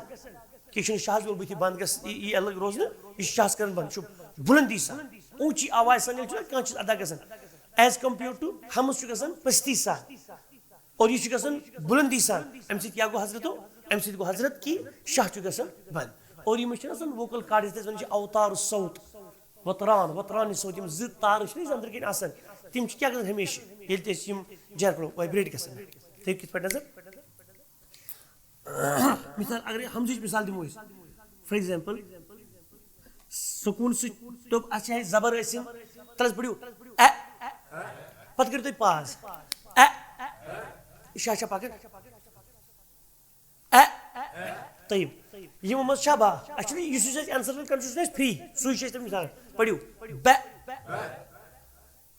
کہِ یہِ چھُنہٕ شاہَس بیول بٕتھِ بنٛد گژھ-، یہِ، یہِ الگ روزنہٕ، یہِ چھُ شاہَس کران بنٛد، یہِ چھُ بُلندی سان، اونچی آواز سان ییٚلہِ چھُنہ کانٛہہ چیٖز ادا گژھان، as compare to ہمس چھُ گژھان پستی سان، اور یہِ چھُ گژھان بُلندی سان۔ اَمہِ سۭتۍ کیٛاہ گوٚو حضرتو؟ اَمہِ سۭتۍ گوٚو حضرت کہِ شاہ چھُ گژھان بنٛد۔ اور یِم چھِنہ آسان ووکل کارڈ، یَتھ أسۍ وَنان چھِ اوتار صوت، وطران، وطران صوت، یِم زٕ تارٕ چھِنہ أسۍ أنٛدرٕ کِنۍ آسان، تِم چھِ کیٛاہ گژھان ہمیشہِ، ییٚلہِ تہِ أسۍ یِم جہر پَرو، وایبریٹ گژھان۔ تُہۍ کِتھ پٲٹھۍ نظر؟ مثال، اگر ہمزٕچ مثال دِمو أسۍ، فار ایگزامپل، سکوٗن سۭتۍ دوٚپ، اَتھ چھِ اَسہِ زبر ٲسِن، تَلہٕ حظ پٔرِو، اَ۔ پَتہٕ کٔرِو تُہۍ پاز۔ اَ۔ یہِ چھا، چھا پَکان؟ اَ۔ طیب۔ یِمو منٛز چھا با؟ اَسہِ چھُنہٕ، یُس، یُس اَسہِ آنسر کنفیوژن آسہِ فری، سُے چھُ اَسہِ تَمہِ مثال۔ پٔرِو۔ بَ۔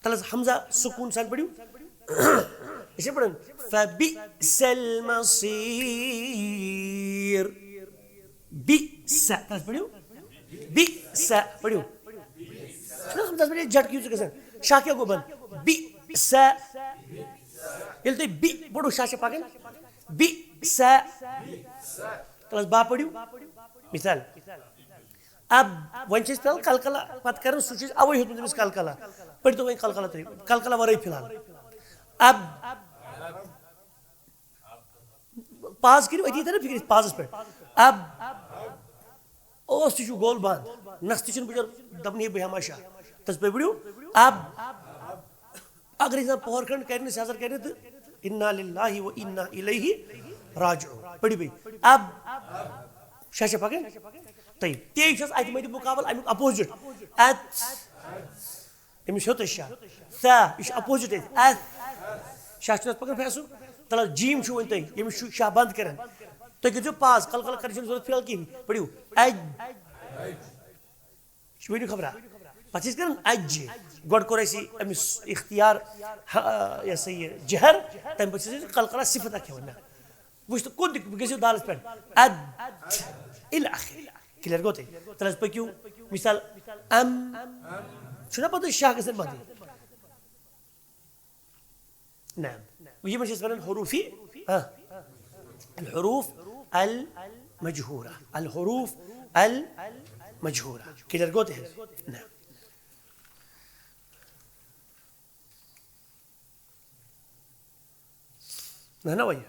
تَلہٕ حظ حمزہ سکوٗن سان پٔرِو۔ أسۍ چھِ پَران، فَبِئْسَ الْمَصِيرُ۔ بِئْسَ، تَلہٕ حظ پٔرِو۔ بِئْسَ، پٔرِو۔ چھُنہ حمزہ پٮ۪ٹھ جھٹکہٕ ہیوٗ چھُ گژھان۔ شاہ کیٛاہ گوٚو بنٛد؟ بِئْسَ۔ ییٚلہِ تُہۍ بِ پٔرِو، شاہ چھِ پَکان۔ بِئْسَ۔ تَلہٕ حظ با پٔرِو۔ مثال۔ اب وۄنۍ چھِ أسۍ فِلحال قلقلہ پَتہٕ کَران، سُہ چھُ اَسہِ اَوَے ہیوٚتمُت أمِس قلقلہ۔ پٔرۍتو وۄنۍ قلقلہ تُہۍ، قلقلہ وَرٲے فِلحال۔ اب۔ پاز کٔرِو أتی، تَرِ فِکرِ پازَس پٮ۪ٹھ۔ اب۔ اوس تہِ چھُ گول بنٛد۔ نَس تہِ چھُنہٕ بِچور دَپان، ہے بہٕ ہٮ۪مہٕ ہا شاہ۔ تَس پَتہٕ پٔرِو۔ اب۔ اگر انسان پوہر کھنڈ کرِ نہٕ، سیزر کرِ نہٕ تہٕ انا للہ و انا الیہ راجعون۔ پٔرِو بیٚیہِ۔ اب۔ شاہ چھا پکان؟ طیب۔ تے چھس اتہِ مدِ مقابل امیُک اپوزٹ۔ ات۔ أمِس ہیوٚت أسۍ شاہ۔ سا۔ یہِ چھُ اپوزٹ اَتہِ۔ ات۔ شاہ چھُنہٕ اَتھ پَکان فیصل؟ تَلہٕ حظ جیم چھُ وۄنۍ تۄہہِ، ییٚمِس چھُ شاہ بنٛد کَران۔ تُہۍ کٔرۍزیو پاس، قلقلہٕ کَرنٕچ چھَنہٕ ضوٚرَتھ فِلحال کِہیٖنۍ۔ پٔرِو، اَج۔ یہِ ؤنِو خبرا۔ پَتہٕ چھِ أسۍ کَران اَجہِ۔ گۄڈٕ کوٚر اَسہِ یہِ أمِس اختیار، ہا، یہِ ہسا یہِ جہر، تَمہِ پَتہٕ چھِ أسۍ قلقلہ صفت اَکھ ہٮ۪وان۔ نہ۔ وٕچھ تہٕ کُن تہِ گٔژھِو دالَس پٮ۪ٹھ۔ اَد۔ اِلى آخره۔ کلیئر گوٚو تۄہہِ؟ تَلہٕ حظ پٔکِو۔ مثال، اَم۔ چھُنہ پَتہٕ شاہ گژھان بنٛدٕے؟ نعم۔ وۄنۍ یِمن چھِ أسۍ وَنان حروفی، ہاں۔ الحروف المجهورة۔ الحروف المجهورة۔ کلیئر گوٚو تۄہہِ؟ نعم۔ نہ، نہ، وۄنۍ۔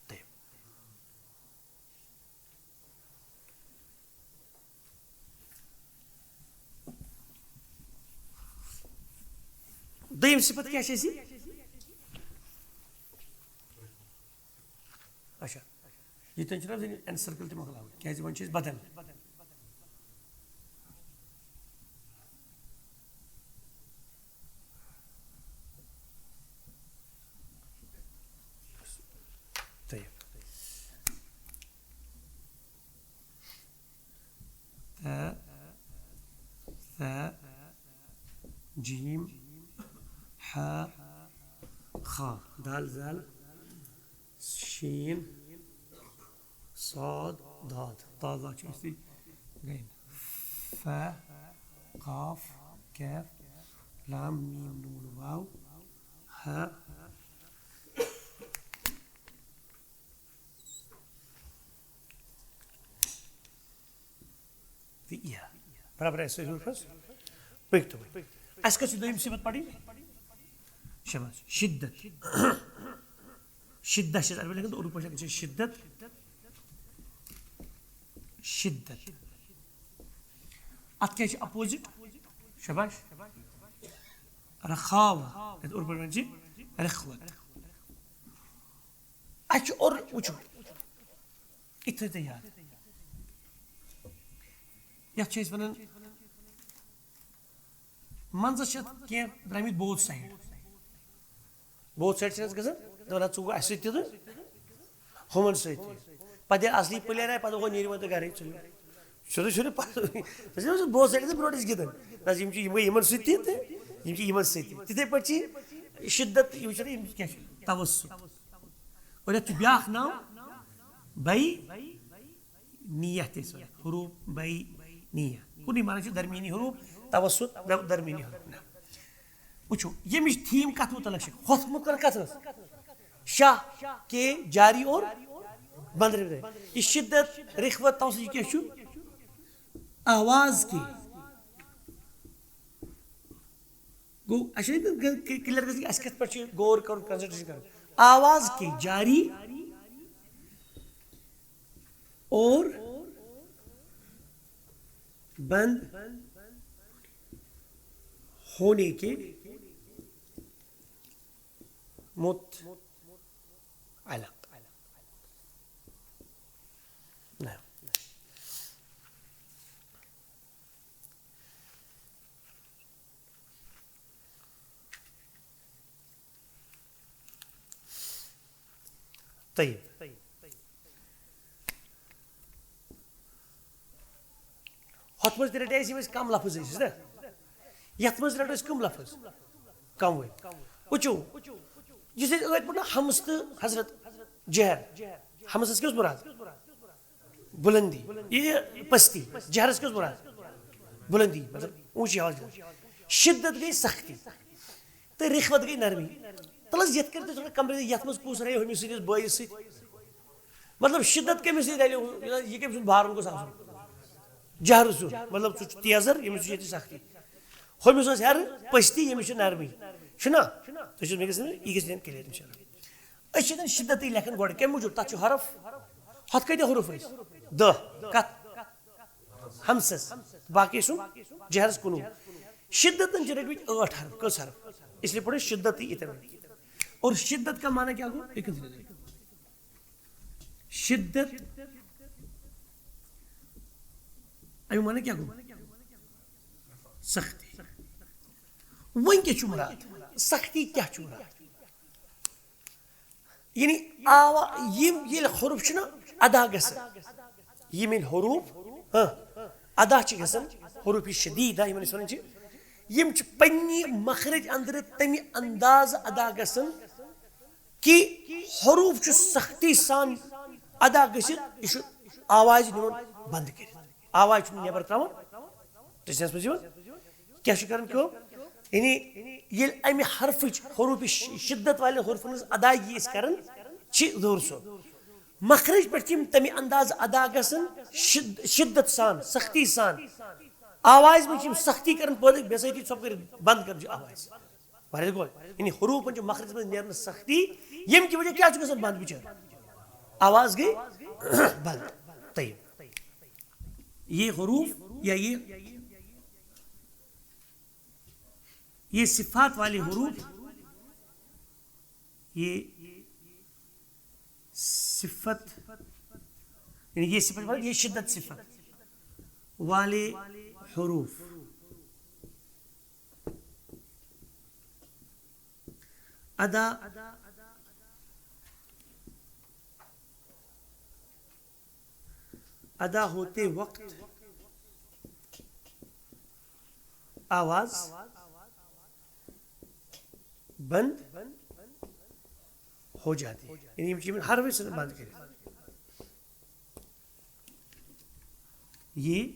طيب۔ دوٚیِم صفت کیٛاہ چھِ اَسہِ؟ اچھا، ییٚتٮ۪ن چھُنہٕ حظ یہِ اٮ۪ن سٔرکٕل تہِ مۄکلاوٕنۍ، کیٛازِ وۄنۍ چھِ أسۍ بدل۔ طيب۔ تاء، ثاء، جيم، حاء، خاء، دال، زال، شين، صاد، ضاد۔ تازہ چھِ أسۍ گٔے۔ فا، قاف، کیف، لام، میم، نون، واو، ہا۔ تہٕ یہِ۔ برابر آسہِ صحیح حروفس۔ پٔکۍ تو وۄنۍ۔ اَسہِ کۄس چھِ دوٚیِم صفت پَرٕنۍ؟ شاباش۔ شدت۔ شدت چھِ أسۍ عربی لیکھان تہٕ اردو پٲٹھۍ لیکھان چھِ شدت۔ شدت۔ اَتھ کیٛاہ چھِ اپوزٹ؟ شاباش۔ رخاوہ۔ یَتھ اردو پٲٹھۍ وَنان چھِ رخوت۔ اَسہِ چھُ اور وٕچھُن۔ یہِ تھٲیِو تُہۍ یاد۔ یَتھ چھِ أسۍ وَنان، منٛزَس چھِ اَتھ کینٛہہ درٛامٕتۍ بوتھ سایڈ۔ بوتھ سایڈ چھِ اَسہِ گژھان، دَپان، "ژٕ گوٚو اَسہِ سۭتۍ تہِ تہٕ ہُمَن سۭتۍ تہِ۔" پَتہٕ ییٚلہِ اصلی پٕلیر آیہِ، پَتہٕ گوٚو نیٖرِو وۄنۍ تُہۍ گَرَے، ژٕلِو۔ سیوٚدُے سیوٚدُے پَتہٕ، تُہۍ چھِو بوتھ سایڈ تہِ برونٛٹھ ٲسۍ گِنٛدان۔ نہ حظ، یِم چھِ، یِم گٔے یِمَن سۭتۍ تہِ تہٕ یِم چھِ یِمَن سۭتۍ تہِ۔ تِتھَے پٲٹھۍ چھِ یہِ شدت، یِم چھِ، یِم کیٛاہ چھِ؟ توسط۔ اور یَتھ چھُ بیٛاکھ ناو، بے نیت تہِ ٲسۍ وَنان، حروف بے نیت۔ کُنُے معنی چھُ درمیٲنی حروف، توسط، در-، درمیٲنی حروف۔ نہ۔ وٕچھِو، ییٚمِچ تھیم کَتھ مُتعلق چھِ؟ ہۄتھ مُتعلق کَتھ ٲس؟ شاہ کے جاری اور بند رہے۔ یہِ شدت، رخوت، توسط، یہِ کیٛاہ چھُ؟ آواز کے۔ گوٚو، اَسہِ چھُ کلیئر گژھِ، اَسہِ کِتھ پٲٹھۍ چھُ غور کَرُن، کنسنٹریشن کَرُن۔ آواز کے جاری اور بند ہونے کے متعلق۔ نہ۔ طيب۔ ہۄتھ منٛز تہِ رَٹے اَسہِ یِم اَسہِ کَم لفظ ٲسۍ، ٲسۍ نا؟ یَتھ منٛز رَٹو أسۍ کَم لفظ؟ کَموٕے۔ وٕچھِو، یُس أسۍ ٲدۍ پٲٹھۍ نا حمز تہٕ حضرت جہر، حمزس کیٛاہ اوس مُراد؟ بُلندی۔ یہِ پستی۔ جہرس کیٛاہ اوس مُراد؟ بُلندی، مطلب اونچی آواز۔ شدت گٔے سختی تہٕ رخوت گٔے نرمی۔ تَلہٕ حظ یَتھ کٔرِتھ تُہۍ کمرِ، یَتھ منٛز کُس رَلہِ ہُمِس سۭتۍ، یُس بٲیِس سۭتۍ؟ مطلب شدت کٔمِس سۭتۍ رَلہِ؟ یہِ کٔمۍ سُنٛد بارُن گوٚژھ آسُن؟ جہرٕ سُنٛد۔ مطلب سُہ چھُ تیزر، ییٚمِس چھُ ییٚتہِ سختی۔ ہُمِس ٲس ہیٚرٕ پستی، ییٚمِس چھِ نرمی۔ چھُنہ؟ تُہۍ چھِو مےٚ گژھِ نہٕ، یہِ گژھِ نہٕ کلیئر انشاءاللہ۔ أسۍ چھِ ییٚتٮ۪ن شدتٕے لیکھان گۄڈٕ۔ کَمہِ موٗجوٗب؟ تَتھ چھُ حرف، ہۄتھ کۭتیٛاہ حروف ٲسۍ؟ دَہ۔ کَتھ؟ ہمسس۔ باقٕے سُنٛد جہرس کُنوُہ۔ شدتن چھِ رٔٹمٕتۍ ٲٹھ حرف۔ کٔژ حرف؟ اس لیے پڑھو شدتٕے یِتھے پٲٹھۍ۔ اور شدت کا معنی کیا گوٚو؟ بیٚیہِ کٔژ حرف؟ شدت۔ اَمیُک معنی کیٛاہ گوٚو؟ سختی۔ وۄنۍ کیٛاہ چھُ مُراد؟ سختی کیٛاہ چھُ مُراد؟ یعنی آوا یِم ییٚلہِ حروف چھِنہ ادا گژھان، یِم ییٚلہِ حروف، ہاں، ادا چھِ گژھان، حروف شدیدہ یِمن أسۍ وَنان چھِ، یِم چھِ پننہِ مخرج اندرٕ تمہِ اندازٕ ادا گژھان کہِ حروف چھُ سختی سان ادا گٔژھِتھ، یہِ چھُ آوازِ نِوان بند کٔرِتھ، آواز چھُنہٕ نٮ۪بر تراوان، تہٕ چھِ منٛز یِوان۔ کیٛاہ چھُ کران کٲم؟ یعنی ییٚلہِ امہِ حرفٕچ، حروف ش-، شدت والٮ۪ن حروفن ہٕنٛز ادایگی أسۍ کران چھِ، ظہور صٲب، مخرج پٮ۪ٹھ چھِ یِم تمہِ اندازٕ ادا گژھان، شد-، شدت سان، سختی سان، آوازِ منٛز چھِ یِم سختی کران پٲدٕ، بے سۭتی ژھۄپہٕ کٔرِتھ بند کران چھِ آواز۔ واریاہ گوٚو۔ یعنی حروفن چھِ مخرج منٛز نیرنس سختی، ییٚمہِ کہِ وجہ کیٛاہ چھُ گژھان بند بِچٲرۍ؟ آواز گٔے بند۔ طیب۔ یہ حروف یا یہ، یہ صفات والے حروف، یہ صفت، یعنی یہ صفت مطلب یہ شدت صفت والے حروف ادا، ادا ہوتے وقت آواز بند ہو جاتی ہے، یعنی یِم چھِ یِمن حرفٕے سۭتۍ بند کٔرِتھ۔ یہ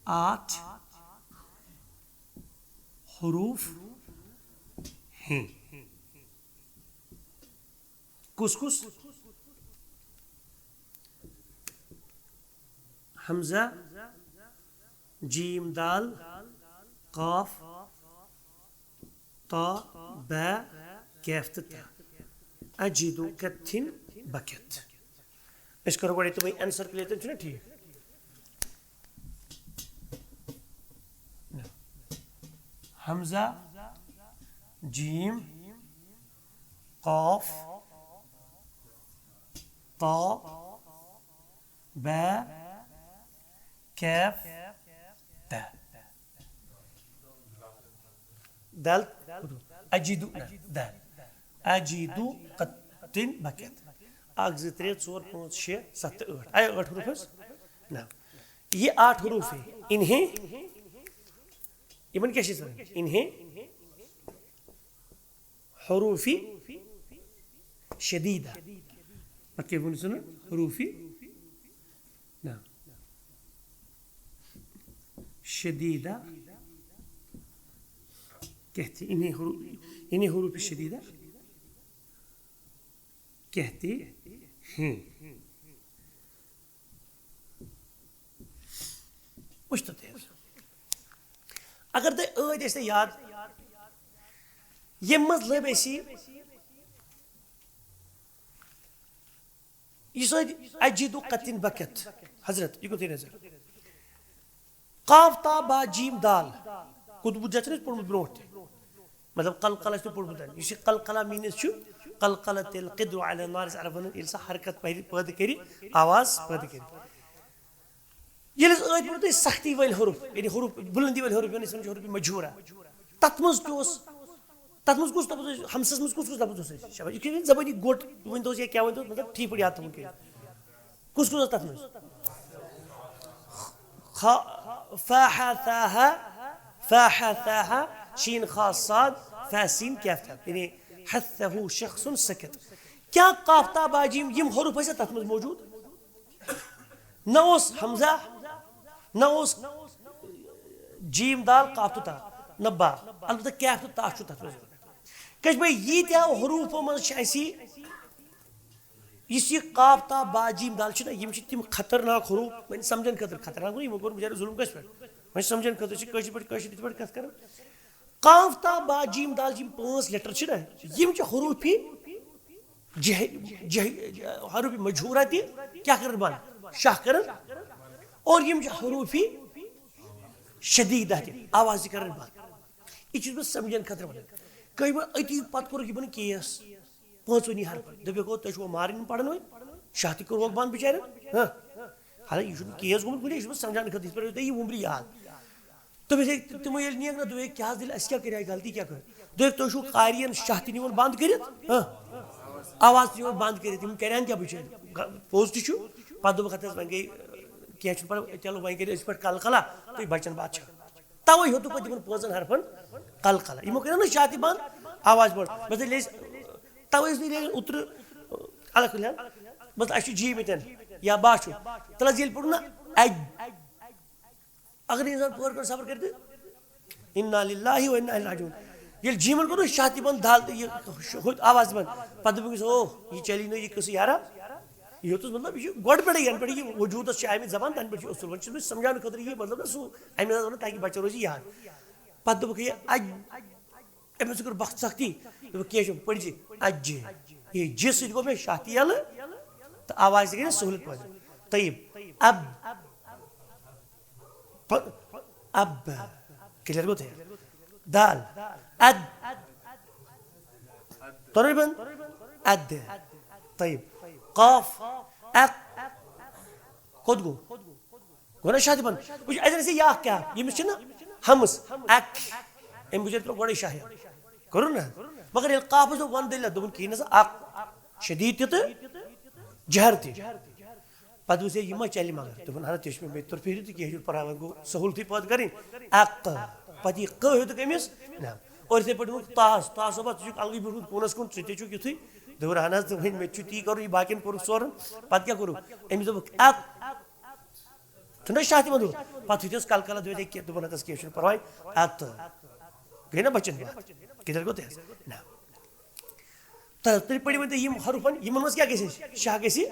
آٹھ حروف ہیں۔ کس کس؟ حمزہ، جیم دال، قاف، تا، با، کیف تہٕ تا۔ اجیدو کتھن بکت۔ أسۍ کرو گۄڈٕ تِمے انسرکلیٹ، تِم چھِنہ ٹھیٖک؟ حمزہ، جیم، قاف، تا، با، کیف، تا۔ دال، اجیدو، نہ، دال۔ اجیدو کتھن بکت۔ اکھ، زٕ، ترٛےٚ، ژور، پانٛژھ، شےٚ، ستھ تہٕ ٲٹھ۔ آیا ٲٹھ حروف حظ؟ نہ۔ یہ آٹھ حروف ہیں۔ انہیں، یِمن کیٛاہ چھِ أسۍ وَنان؟ انہیں حروف شدیدہ۔ پتہٕ کیٛاہ ووٚن ژےٚ؟ حروف، نہ، شدیدہ کہتے، انہیں حروف، انہیں حروف شدیدہ کہتے ہیں۔ وٕچھ تو تیز۔ اگر تۄہہِ ٲدۍ ٲسۍ نہٕ یاد، ییٚمہِ منٛز لٔبۍ اَسہِ یہِ، یُس ٲدۍ اجیدو کتھن بکت، حضرت، یہِ کوٚت نظر؟ قاف تا با جیم دال۔ کوٚت بوٗزتھ چھُنہٕ اَسہِ پوٚرمُت برونٛٹھ تہِ؟ مطلب، قلقلہ چھُ پوٚرمُت۔ یُس یہِ قلقلہ means چھُ، قلقلت القدر علی النار، یُس عربن ییٚلہِ سۄ حرکت پَرِ، پٲدٕ کَرِ، آواز پٲدٕ کَرِ۔ ییٚلہِ أسۍ ٲدۍ پوٚرمُت أسۍ سختی وٲلۍ حروف، یعنی حروف بُلندی وٲلۍ حروف، یعنی أسۍ وَنان چھِ حروف مجہورہ۔ تَتھ منٛز کیٛاہ اوس؟ تَتھ منٛز کُس لفظ اوس؟ ہمسس منٛز کُس کُس لفظ اوس اَسہِ؟ شاباش، یہِ کیٛاہ زبٲنی گوٚٹ ؤنۍ تو، یا کیٛاہ ؤنۍ تو، مطلب، ٹھیٖک پٲٹھۍ یاد تھاوُن کٔرِتھ۔ کُس کُس اوس تَتھ منٛز؟ خا، فا، ہا، ثا، ہا، فا، ہا، ثا، ہا، شین، خا، صاد، فا، سین، کیف، تھا۔ یعنی حثہ شخص سکت۔ کیا قاف تا با جیم یِم حروف ٲسیا تَتھ منٛز موجود؟ نہ اوس حمزہ، نہ اوس جیم دال قاف تہٕ تا، نہ با۔ البتہ کیف تہٕ تا چھُ تَتھ منٛز۔ کٔژِ بَے ییٖتیٛاہ حروفو منٛز چھِ اَسہِ یُس یہِ قاف تا با جیم دال چھِ نہ، یِم چھِ تِم خطرناک حروف، وۄنۍ سمجھن خٲطرٕ خطرناک گوٚو، یِمو کوٚر بِچارٕ ظُلم کٲنٛسہِ پٮ۪ٹھ۔ وۄنۍ چھِ سمجھن خٲطرٕ چھِ کٲشِر پٲٹھۍ، کٲشِر یِتھ پٲٹھۍ کَتھ کَران۔ قاف تا با جیم دال چھِ یِم پانٛژھ letter چھِ نہ، یِم چھِ حروفی جہ-، جہ-، حروفی مجہورہ تہِ کیٛاہ کَران بنٛد؟ شاہ کَران۔ اور یِم چھِ حروفی شدیدہ تہِ آواز تہِ کَران بنٛد۔ یہِ چھُس بہٕ سمجھن خٲطرٕ وَنان۔ کٔہۍ وۄنۍ أتی پَتہٕ کوٚرُکھ یِمَن case۔ پانٛژوٕنی حرفن۔ دوٚپُکھ، "گوٚو تُہۍ چھِوٕ مارٕنۍ پَرنَے؟" شاہ تہِ کوٚر وۄل بنٛد بِچارٮ۪ن۔ ہاں۔ حالانکہ یہِ چھُنہٕ case گوٚمُت کُنے، یہِ چھُس بہٕ سمجھاونہٕ خٲطرٕ، یِتھ پٲٹھۍ تۄہہِ یہِ وُمرِ یاد۔ دوٚپُس، "ہے، تِمو ییٚلہِ نِیَکھ نہ، دوٚپُکھ، ہے، کیٛاہ حظ دٔلیٖل، اَسہِ کیٛاہ کَرِ ہا غلطی، کیٛاہ کٔر؟" دوٚپُکھ، "تُہۍ چھُو قارِیَن شاہ تہِ نِوان بنٛد کٔرِتھ؟" ہاں۔ آواز تہِ یِوان بنٛد کٔرِتھ، یِم کَرن کیٛاہ بِچٲرۍ؟ پوٚز تہِ چھُ۔ پَتہٕ دوٚپُکھ، ہَتہٕ حظ وۄنۍ گٔے، کینٛہہ چھُنہٕ پَرواے، چلو وۄنۍ کٔرِو أسۍ پٮ۪ٹھ کَلہٕ کَلا، تُہۍ بَچَن بادشاہ۔ تَوَے ہیوٚتُکھ پَتہٕ یِمَن پانٛژَن حرفَن کَلہٕ کَلا۔ یِمو کٔرِو نہ شاہ تہِ بنٛد، آواز بٔڑ۔ مےٚ دوٚپ، ییٚلہِ أسۍ، تَوَے ٲسۍ نہٕ ییٚلہِ اوترٕ الگ کُلٮ۪ن، مطلب، اَسہِ چھُ جی ییٚتٮ۪ن یا با چھُ۔ تَلہٕ حظ ییٚلہِ پوٚرُن نہ اَکہِ، اگر انسان پور کر صبر کرتے، انا للہ و انا الیہ راجعون۔ ییٚلہِ جیٖمن کوٚر نہ شاہ تہِ بنٛد، دال تہٕ یہِ ہوٚت آواز تہِ بنٛد، پتہٕ دوٚپُکھ أمِس، "اوہ، یہِ چلی نہٕ یہِ قصہٕ یارا۔ یہِ ہیوٚتُس، مطلب، یہِ چھُ گۄڈٕ پٮ۪ٹھٕے، ینہٕ پٮ۪ٹھ یہِ وجوٗدس چھِ آمٕتۍ زبان، تنہٕ پٮ۪ٹھ چھُ اصوٗل۔ وۄنۍ چھُس بہٕ سمجھاونہٕ خٲطرٕ یہِ، مطلب، نہ سُہ اَمہِ منٛز وَنان تاکہِ بچہ روزِ یاد۔" پتہٕ دوٚپُکھ، "یہِ اَ-، أمِس کوٚر بخت سختی۔" دوٚپُکھ، "کینٛہہ چھُنہٕ، پٔرۍ زِ اَجہِ۔ یہِ جہِ سۭتۍ گوٚو مےٚ شاہ تہِ یَلہٕ تہٕ آواز تہِ گٔے نہ سہوٗلِیت پٲدٕ۔" طیب، اب، پ-، اب، کلیئر گوٚو تۄہہِ؟ دال، اد، تۄرُے بنٛد؟ اد۔ طیب، قاف، اق، کوٚت گوٚو؟ گوٚو نہ شاہ تہِ بنٛد؟ وٕچھ، اَتٮ۪ن ٲسۍ یہِ اکھ کیٛاہ؟ ییٚمِس چھِنہ ہمس، اک، أمۍ بِچٲرۍ ترٛوو گۄڈَے شاہ یَلہٕ۔ کوٚرُن نہ؟ مگر ییٚلہِ قافَس دوٚپ، وَن دٔلیٖل، دوٚپُن، کِہیٖنۍ نہ سا، اکھ شدیٖد تہِ تہٕ جہر تہِ۔ پَتہٕ وٕچھ ہے، یہِ ما چَلہِ مگر؟ دوٚپُن، ہَتہٕ تہِ چھُ مےٚ بیٚیہِ تُرپھیٖرِ تہٕ کینٛہہ چھُنہٕ پَرواے، وۄنۍ گوٚو سہوٗلتٕے پٲدٕ کَرٕنۍ۔ اَکھ، پَتہٕ یہِ کٔہ ہیوٚتُکھ أمِس؟ نہ۔ اور یِتھَے پٲٹھۍ ووٚنُکھ، تاس، تاس صٲبہ، ژٕ چھُکھ الگٕے بیوٗٹھمُت کوٗنَس کُن، ژٕ تہِ چھُکھ یُتھُے۔ دوٚپُن، اَہَن حظ، تہٕ وۄنۍ مےٚ تہِ چھُ تی کَرُن، یہِ باقیَن کوٚرُکھ سورُن۔ پَتہٕ کیٛاہ کوٚرُکھ؟ أمِس دوٚپُکھ، اَکھ۔ چھُنہ شاہ تہِ وَنان؟ پَتہٕ یُتھ یُس کَلہٕ کَلہٕ دۄہلہِ کینٛہہ، دوٚپُن، "اَدٕ حظ کینٛہہ چھُنہٕ پَرواے، اَدٕ تہٕ گٔے نہ بَچَن باتھ؟" کِتھ گوٚو تہِ حظ؟ نہ۔ تہٕ تُہۍ پٔرِو وۄنۍ تُہۍ یِم حروفَن، یِمَن منٛز کیٛاہ گژھِ اَسہِ؟ شاہ گژھِ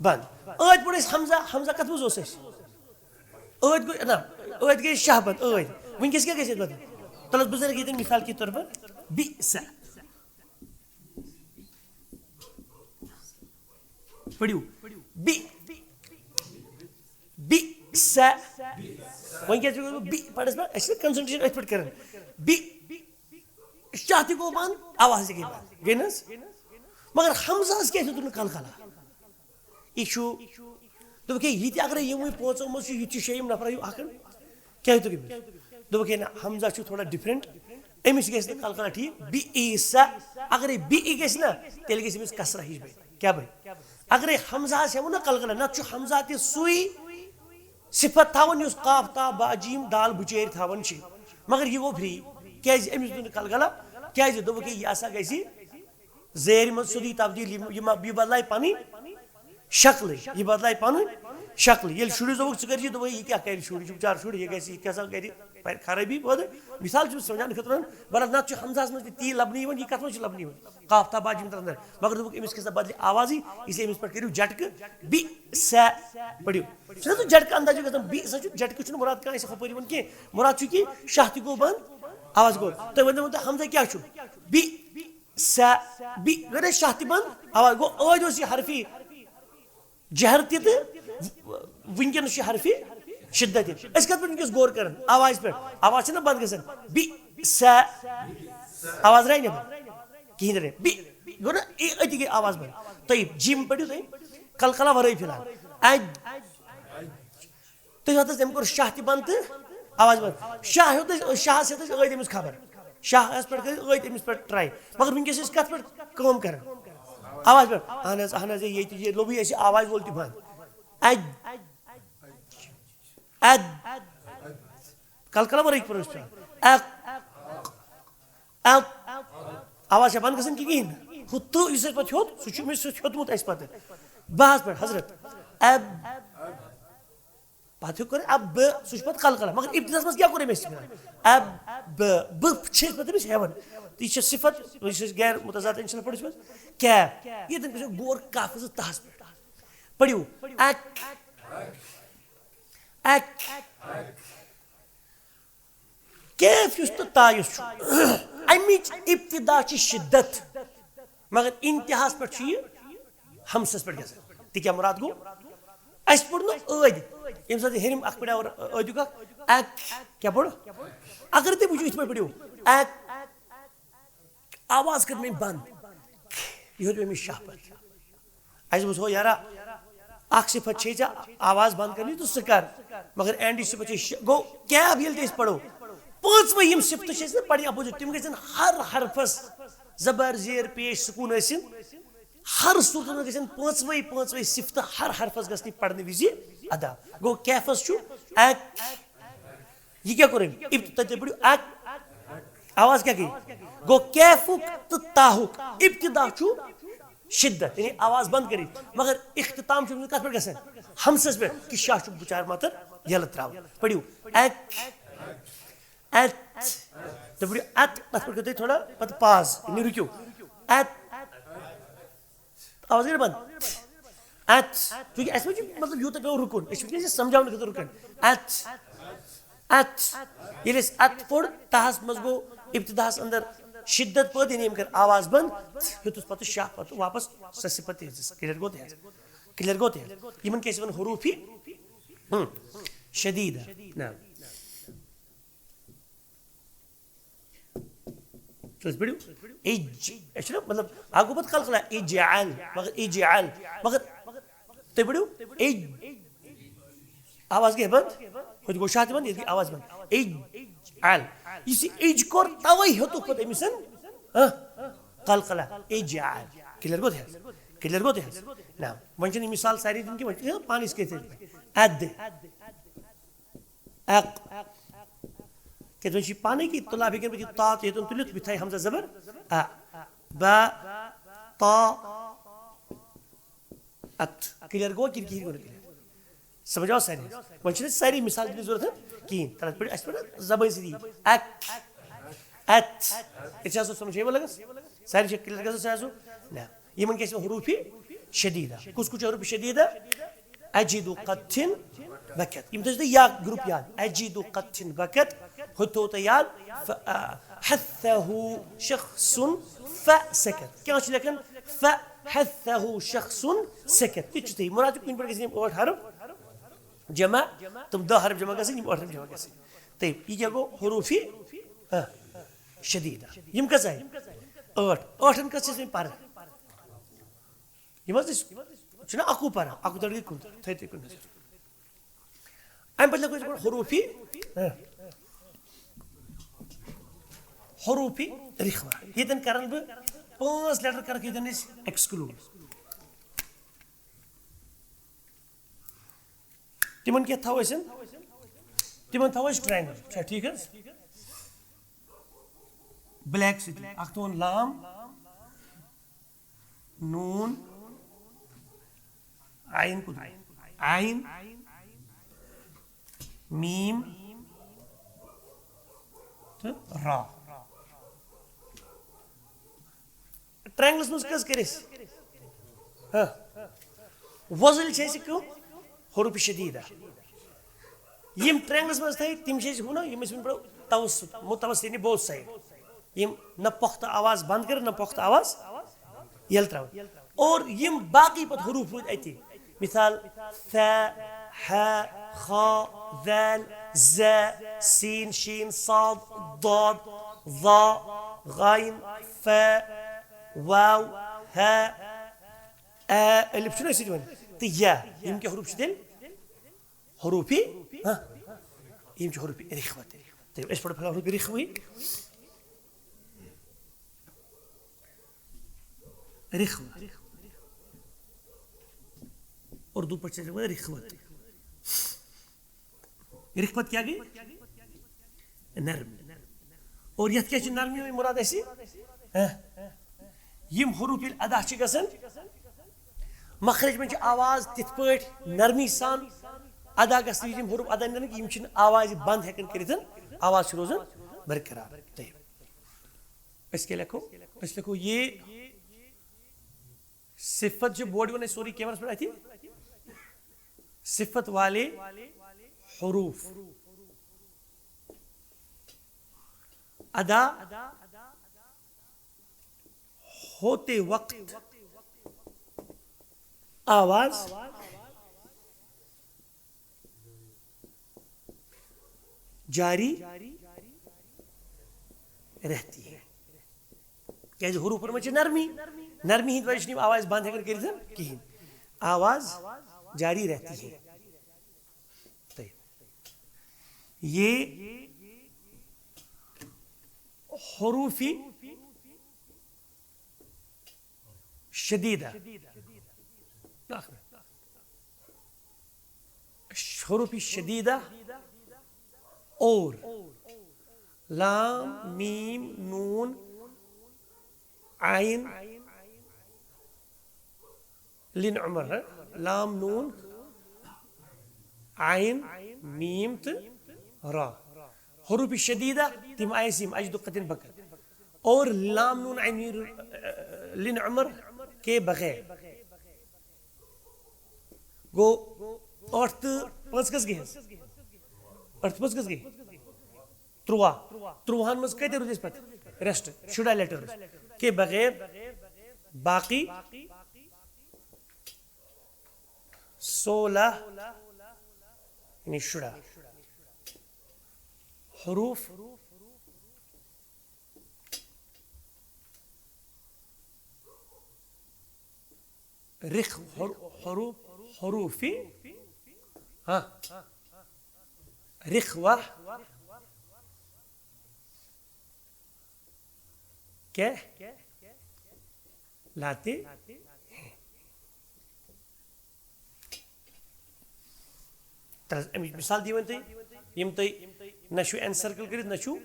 بنٛد۔ ٲدۍ پوٚر اَسہِ حمزہ، حمزہ کَتھ منٛز اوس اَسہِ؟ ٲدۍ گوٚو، نہ، ٲدۍ گٔے شاہ بنٛد، ٲدۍ۔ وٕنۍکٮ۪س کیٛاہ گژھِ اَسہِ بنٛد؟ تَلہٕ حظ بہٕ زَن ییٚتٮ۪ن مِثال کے طور پر، بِئسَ۔ پٔرِو۔ بی۔ بی سا۔ وۄنۍ کیٛاہ چھُ بی پَرَس منٛز؟ اَسہِ چھِ concentration أتھۍ پٮ۪ٹھ کران۔ بی۔ شاہ تہِ گوٚو بنٛد، آواز تہِ گٔے بنٛد۔ گٔے نہ حظ؟ مگر حمزہَس کیٛازِ دیُت نہٕ کَلہٕ کَلہٕ؟ یہِ چھُ، دوٚپُکھ، ہے، یہِ تہِ اگرے یِموٕے پانٛژو منٛز چھُ، یہِ تہِ چھُ شیٚیِم نفر، یہِ اکھ۔ کیٛاہ ہیوٚتُکھ أمِس؟ دوٚپُکھ، ہے، نہ، حمزہ چھُ تھوڑا different، أمِس گژھِ نہٕ کَلہٕ کَلہٕ ٹھیٖک۔ بی ای سا، اگرے بی ای گژھِ نہ، تیٚلہِ گژھِ أمِس کسرہ ہِش بَنہِ۔ کیٛاہ بَنہِ؟ اگرے حمزہَس ہٮ۪مو نہ کَلہٕ کَلہٕ، نَتہٕ چھُ حمزہ تہِ سُے صفت تھاوان یُس قاف، تا، با، جیم، دال بُچٲرۍ تھاوان چھِ۔ مگر یہِ گوٚو free۔ کیٛازِ أمِس دیُت نہٕ کَلہٕ کَلہٕ؟ کیٛازِ؟ دوٚپُکھ، ہے، یہِ ہسا گژھِ زیرِ منٛز سیوٚدُے تبدیل، یہِ، یہِ ما-، یہِ بدلایہِ پنٕنۍ شکلٕے، یہِ بدلایہِ پنٕنۍ شکلٕے۔ ییٚلہِ شُرِس دوٚپُکھ، "ژٕ کٔرۍ زِ"، دوٚپُکھ، "یہِ کیٛاہ کرِ شُر؟ یہِ چھُ بِچارٕ شُر، یہِ گژھِ، یہِ کیٛاہ سا کرِ خرٲبی پٲدٕ؟" مثال چھُس سمجھاونہٕ خٲطرٕ وَنان، بہرحال، نتہٕ چھُ حمزہس منٛز تہِ تی لبنہٕ یِوان، یہِ کتھ منٛز چھُ لبنہٕ یِوان؟ قاف تا با جیم ترٛٹھ اندر۔ مگر دوٚپُکھ، أمِس کیٛاہ سا بدلہِ آوازٕے، اس لیے أمِس پٮ۪ٹھ کٔرِو جٹکہٕ، بی سا پٔرِو۔ چھُنہ سُہ جٹکہٕ انداز چھُ گژھان، بی سا چھُ، جٹکہٕ چھُنہٕ مُراد کانٛہہ اَسہِ ہُپٲرۍ یِوان کینٛہہ، مُراد چھُ کہِ شاہ تہِ گوٚو بنٛد، آواز گوٚو۔ تُہۍ ؤنِو، ؤنِو حمزہ کیٛاہ چھُ؟ بی سا، بی، گوٚو نہ شاہ تہِ بنٛد، اَوا گوٚو، ٲدۍ اوس یہِ حرفی جہر تہِ تہٕ وٕنکیٚنَس چھُ حرفی شدت تہِ۔ أسۍ کَتھ پٮ۪ٹھ وٕنکیٚس غور کران؟ آوازِ پٮ۪ٹھ۔ آواز چھِنہ بنٛد گژھان۔ بی سا، آواز درٛاے نٮ۪بر۔ کِہیٖنۍ درٛاے۔ بی، گوٚو نہ، اے، أتی گٔے آواز بنٛد۔ تُہۍ جیم پٔرِو تُہۍ، کلکلہ ورٲے فی الحال۔ اَ، تُہۍ ہیوٚت حظ، أمۍ کوٚر شاہ تہِ بنٛد تہٕ آواز بنٛد۔ شاہ ہیوٚت أسۍ، شاہَس ہیوٚت أسۍ ٲدۍ أمِس خبر۔ شاہَس پٮ۪ٹھ کٔرِتھ ٲدۍ أمِس پٮ۪ٹھ try۔ مگر وٕنکیٚس چھِ أسۍ کَتھ پٮ۪ٹھ کٲم کران؟ آواز پٮ۪ٹھ۔ اہن حظ، اہن حظ، یے ییٚتہِ، یہِ لوٚبُے اَسہِ آواز وول تہِ بنٛد۔ اَدِ۔ اَدِ۔ کَلہٕ کَلہٕ ورٲے پَرو أسۍ پٮ۪وان۔ اَ۔ اَ۔ آواز چھےٚ بنٛد گژھان کِنہٕ کِہیٖنۍ نہٕ؟ ہُہ تہٕ یُس اَسہِ پَتہٕ ہیوٚت، سُہ چھُ أمِس سۭتۍ ہیوٚتمُت اَسہِ پَتہٕ۔ بَہَس پٮ۪ٹھ، حضرت۔ اَب۔ پتہٕ ہیوٚک کوٚر اب، سُہ چھُ پتہٕ قلقلہ، مگر ابتداہس منٛز کیٛاہ کوٚر أمۍ اَسہِ؟ اب، ب، ب چھِ أسۍ پتہٕ أمِس ہٮ۪وان۔ تہٕ یہِ چھِ صفت، یہِ چھِ أسۍ غیر متضاد انشاءاللہ پٔرمٕژ۔ کیف۔ ییٚتٮ۪ن گژھِ غور کف زٕ تہس پٮ۪ٹھ۔ پٔرِو۔ اک۔ اک۔ کیف یُس تہٕ تا یُس چھُ، اَمِچ ابتدا چھِ شدت، مگر انتہاہَس پٮ۪ٹھ چھُ یہِ ہمسَس پٮ۪ٹھ گژھان۔ تہِ کیٛاہ مُراد گوٚو؟ اَسہِ پوٚر نہٕ ٲدۍ، ییٚمہِ ساتہٕ یہِ ہیٚرِم اَکھ پَڑیو ٲدیُک اَکھ، اَکھ کیٛاہ پوٚر؟ اگر تُہۍ وٕچھِو یِتھ پٲٹھۍ پٔرِو، اَکھ آواز کٔر مےٚ بنٛد، یہِ ہیوٚت مےٚ أمِس شاہ پَتہٕ۔ اَسہِ دوٚپُس، "ہو یارا، اَکھ صفت چھے ژےٚ آواز بنٛد کَرنٕچ تہٕ سُہ کَر، مگر اینڈٕچ صفت چھے شاہ۔" گوٚو کیب ییٚلہِ تہِ أسۍ پَرو، پانٛژوَے یِم صفتہٕ چھِ أسۍ نہ پَرٕنۍ اَپوزِٹ، تِم گژھن ہر حرفَس زبر، زیر، پیش، سکون ٲسِن، ہر صورتس منٛز گژھن پانٛژوے پانٛژوے صفتہٕ ہر حرفس گژھنہِ پرنہٕ وِزِ ادا۔ گوٚو کیفس چھُ اک۔ یہِ کیٛاہ کوٚر أمۍ؟ ابتدا تُہۍ پٔرِو اک۔ آواز کیٛاہ گٔے؟ گوٚو کیفُک تہٕ تاہُک ابتدا چھُ شدت، یعنی آواز بند کٔرِتھ، مگر اختتام چھُ أمِس کتھ پٮ۪ٹھ گژھان؟ ہمسس پٮ۪ٹھ، کہِ شاہ چھُ بچار متر یلہٕ تراوان۔ پٔرِو اک۔ ات۔ تہٕ بڑٕ ات، تتھ پٮ۪ٹھ کٔرِو تُہۍ تھوڑا پتہٕ پاز، یعنی رُکِو۔ ات۔ آواز کٔرِو بند۔ ات۔ چونکہ اَسہِ ما چھُ مطلب یوٗتاہ پیوٚو رُکُن، أسۍ چھِ وٕنکیٚس یہِ سمجھاونہٕ خٲطرٕ رُکان۔ ات۔ ات۔ ییٚلہِ اَسہِ ات پوٚر، تہس منٛز گوٚو ابتداہس اندر شدت پٲدٕ، یعنی أمۍ کٔر آواز بند، ہیوٚتُس پتہٕ شاہ پتہٕ واپس سۄ صفت تہِ ہیٚژٕس۔ کلیئر گوٚو تہِ حظ؟ کلیئر گوٚو تہِ حظ؟ یِمن کیٛاہ چھِ وَنان؟ حروفی، ہم، شدیدہ۔ نہ۔ تُہۍ پٔرِو اج۔ أسۍ چھِنہ مطلب اکھ گوٚو پتہٕ قلقلہ، اجعل، مگر اجعل، مگر تُہۍ پٔرِو اج۔ آواز گٔے بنٛد، ہُتہِ گوٚو شاہ تہِ بنٛد، ییٚتہِ گٔے آواز بنٛد۔ اجعل۔ یُس یہِ اج کوٚر، توے ہیوٚتُکھ پتہٕ أمِس، ہاں، قلقلہ، اجعل۔ کلیئر گوٚو تہِ حظ؟ کلیئر گوٚو تہِ حظ؟ نہ، وۄنۍ چھِنہٕ یہِ مثال سارے دِنۍ کینٛہہ، وۄنۍ چھِ پانہٕ أسۍ کٔرِتھ۔ اد۔ اق۔ کیٛازِ وۄنۍ چھِ پانَے کہِ طلاب ہیٚکن پَتہٕ یہِ تا تہِ ییٚتٮ۪ن تُلِتھ، بیٚیہِ تھایہِ ہمزہ زبر ا۔ با، تا، ات۔ کلیئر گوٚو کِنہٕ کِہیٖنۍ گوٚو نہٕ کلیئر؟ سمجھ آو سارنٕے؟ وۄنۍ چھِنہٕ سارے مثال دِنٕچ ضروٗرت کِہیٖنۍ، تَتھ پٮ۪ٹھ اَسہِ پٮ۪ٹھ زبٲنۍ سۭتی۔ اک، ات۔ أسۍ آسو سمجھ یِوان لگس؟ سارے چھِ کلیئر گژھان، سُہ آسو نہ۔ یِمن کیٛاہ چھِ حروفِ شدیدہ؟ کُس کُس چھُ حروفِ شدیدہ؟ اجد قطن بکت۔ یِم تھٲیِو تُہۍ یا گروپ یاد۔ اجد قطن بکت۔ ہُتہِ تھوٚو تۄہہِ یاد۔ ف-، آ، حثہ شخص فسکت۔ کیٛاہ چھُ لیکھان؟ فحثہ شخص سکت۔ تہِ چھُ تُہۍ۔ مراد چھُ کُنہِ پٮ۪ٹھ گژھِ یِم ٲٹھ حرف جمع، تِم دَہ حرف جمع گژھن، یِم ٲٹھ حرف جمع گژھن۔ تہٕ یہِ کیٛاہ گوٚو؟ حروفِ، آ، شدیدہ۔ یِم کٔژ آیہِ؟ ٲٹھ۔ ٲٹھن کٔژ چھِ أسۍ وۄنۍ پَرٕنۍ؟ یِم حظ أسۍ چھِنہ اَکوُہ پَران، اَکوُہ تَتھ گٔے کُنترٕہ، تھٲیِو تُہۍ کُنترٕہ۔ اَمہِ پَتہٕ لیکھو أسۍ گۄڈٕ حروفِ، ہہ، حروفِ رِخوہ۔ ییٚتٮ۪ن کَرَن بہٕ پانٛژھ لیٹر کَرَکھ ییٚتٮ۪ن أسۍ ایکسکلوٗڈ۔ تِمَن کیٛاہ تھاوو أسۍ؟ تِمَن تھاوو أسۍ ٹرٛاینگل۔ چھا ٹھیٖک حظ؟ بلیک سۭتی۔ اَکھ تھاوون لام، نون، عین کوٚت؟ عین، میم تہٕ را۔ ٹرٛاینگلس منٛز کٔژ کٔرۍ أسۍ؟ ہاں۔ وۄزٕلۍ چھِ اَسہِ کٕم؟ حروف شدیدہ۔ یِم ٹرٛاینگلس منٛز تھٲے، تِم چھِ أسۍ ہُہ نہ، یِم أسۍ وٕنہِ پٮ۪ٹھٕ توسط، متوسط، یعنی both side۔ یِم نہ پۄختہٕ آواز بنٛد کٔرِتھ، نہ پۄختہٕ آواز ییٚلہِ ترٛاوٕنۍ۔ اور یِم باقٕے پتہٕ حروف روٗدۍ اَتی۔ مثال، ف، ح، خ، ذال، ز، سین، شین، صاد، ضاد، ظا، غین، ف، واو، ہ، ا، الف چھُنہ أسۍ ییٚتہِ وَنان؟ تہٕ یا۔ یِم کیٛاہ حروف چھِ تیٚلہِ؟ حروفِ، ہاں؟ یِم چھِ حروفِ رِخوہ تیٚلہِ۔ تیٚلہِ أسۍ پَرو فِلحال حروفِ رِخوٕے۔ رِخوہ۔ اردو پٲٹھۍ چھِ أسۍ وَنان رِخوت۔ رِخوت کیٛاہ گٔے؟ نرمی۔ اور یَتھ کیٛاہ چھِ نرمی ہُنٛد مُراد اَسہِ؟ ہہ؟ یِم حروف ییٚلہِ ادا چھِ گژھان، مخرج منٛز چھِ آواز تِتھ پٲٹھۍ نرمی سان ادا گژھنہٕ وِزِ یِم حروف ادا نیران کہِ یِم چھِنہٕ آوازِ بنٛد ہٮ۪کان کٔرِتھ، آواز چھِ روزان برقرار۔ طیب۔ أسۍ کیٛاہ لیکھو؟ أسۍ لیکھو یہ صفت چھِ بورڈ یِوان اَسہِ سورُے کیمرَس پٮ۪ٹھ اَتھِ۔ صفت والے حروف ادا ہوتے وقت آواز جاری رہتی ہے۔ کیازِ حروفن منٛز چھِ نرمی، نرمی ہِنٛدۍ وجہ چھِنہٕ یِم آواز بنٛد ہٮ۪کان کٔرِتھ کِہیٖنۍ۔ آواز جاری رہتی ہے۔ طیب۔ یہ حروفِ شدیدہ، حروف شدیدہ اور لام میم نون عین لن عمر، ہاں؟ لام نون عین میم تہٕ را، حروف شدیدہ، تِم آیہِ اَسہِ یِم اجدُ قطن بکر، اور لام نون عین میم لن عمر کے بغیر۔ گوٚو، ٲٹھ تہٕ پانٛژھ کٔژ گٔے حظ؟ ٲٹھ تہٕ پانٛژھ کٔژ گٔے؟ تُرٛواہ۔ تُرٛواہَن منٛز کۭتیٛاہ روٗدۍ اَسہِ پَتہٕ؟ Rest، شُراہ letters کے بغیر باقی سولہ، یعنی شُراہ حروف۔ رخ، حر-، حروف، حروفی، ہاں، رخوہ کہلاتے ہیں۔ تَس-، اَمِچ مثال دِیِو وۄنۍ تُہۍ، یِم تُہۍ نہ چھُو encircle کٔرِتھ، نہ چھُو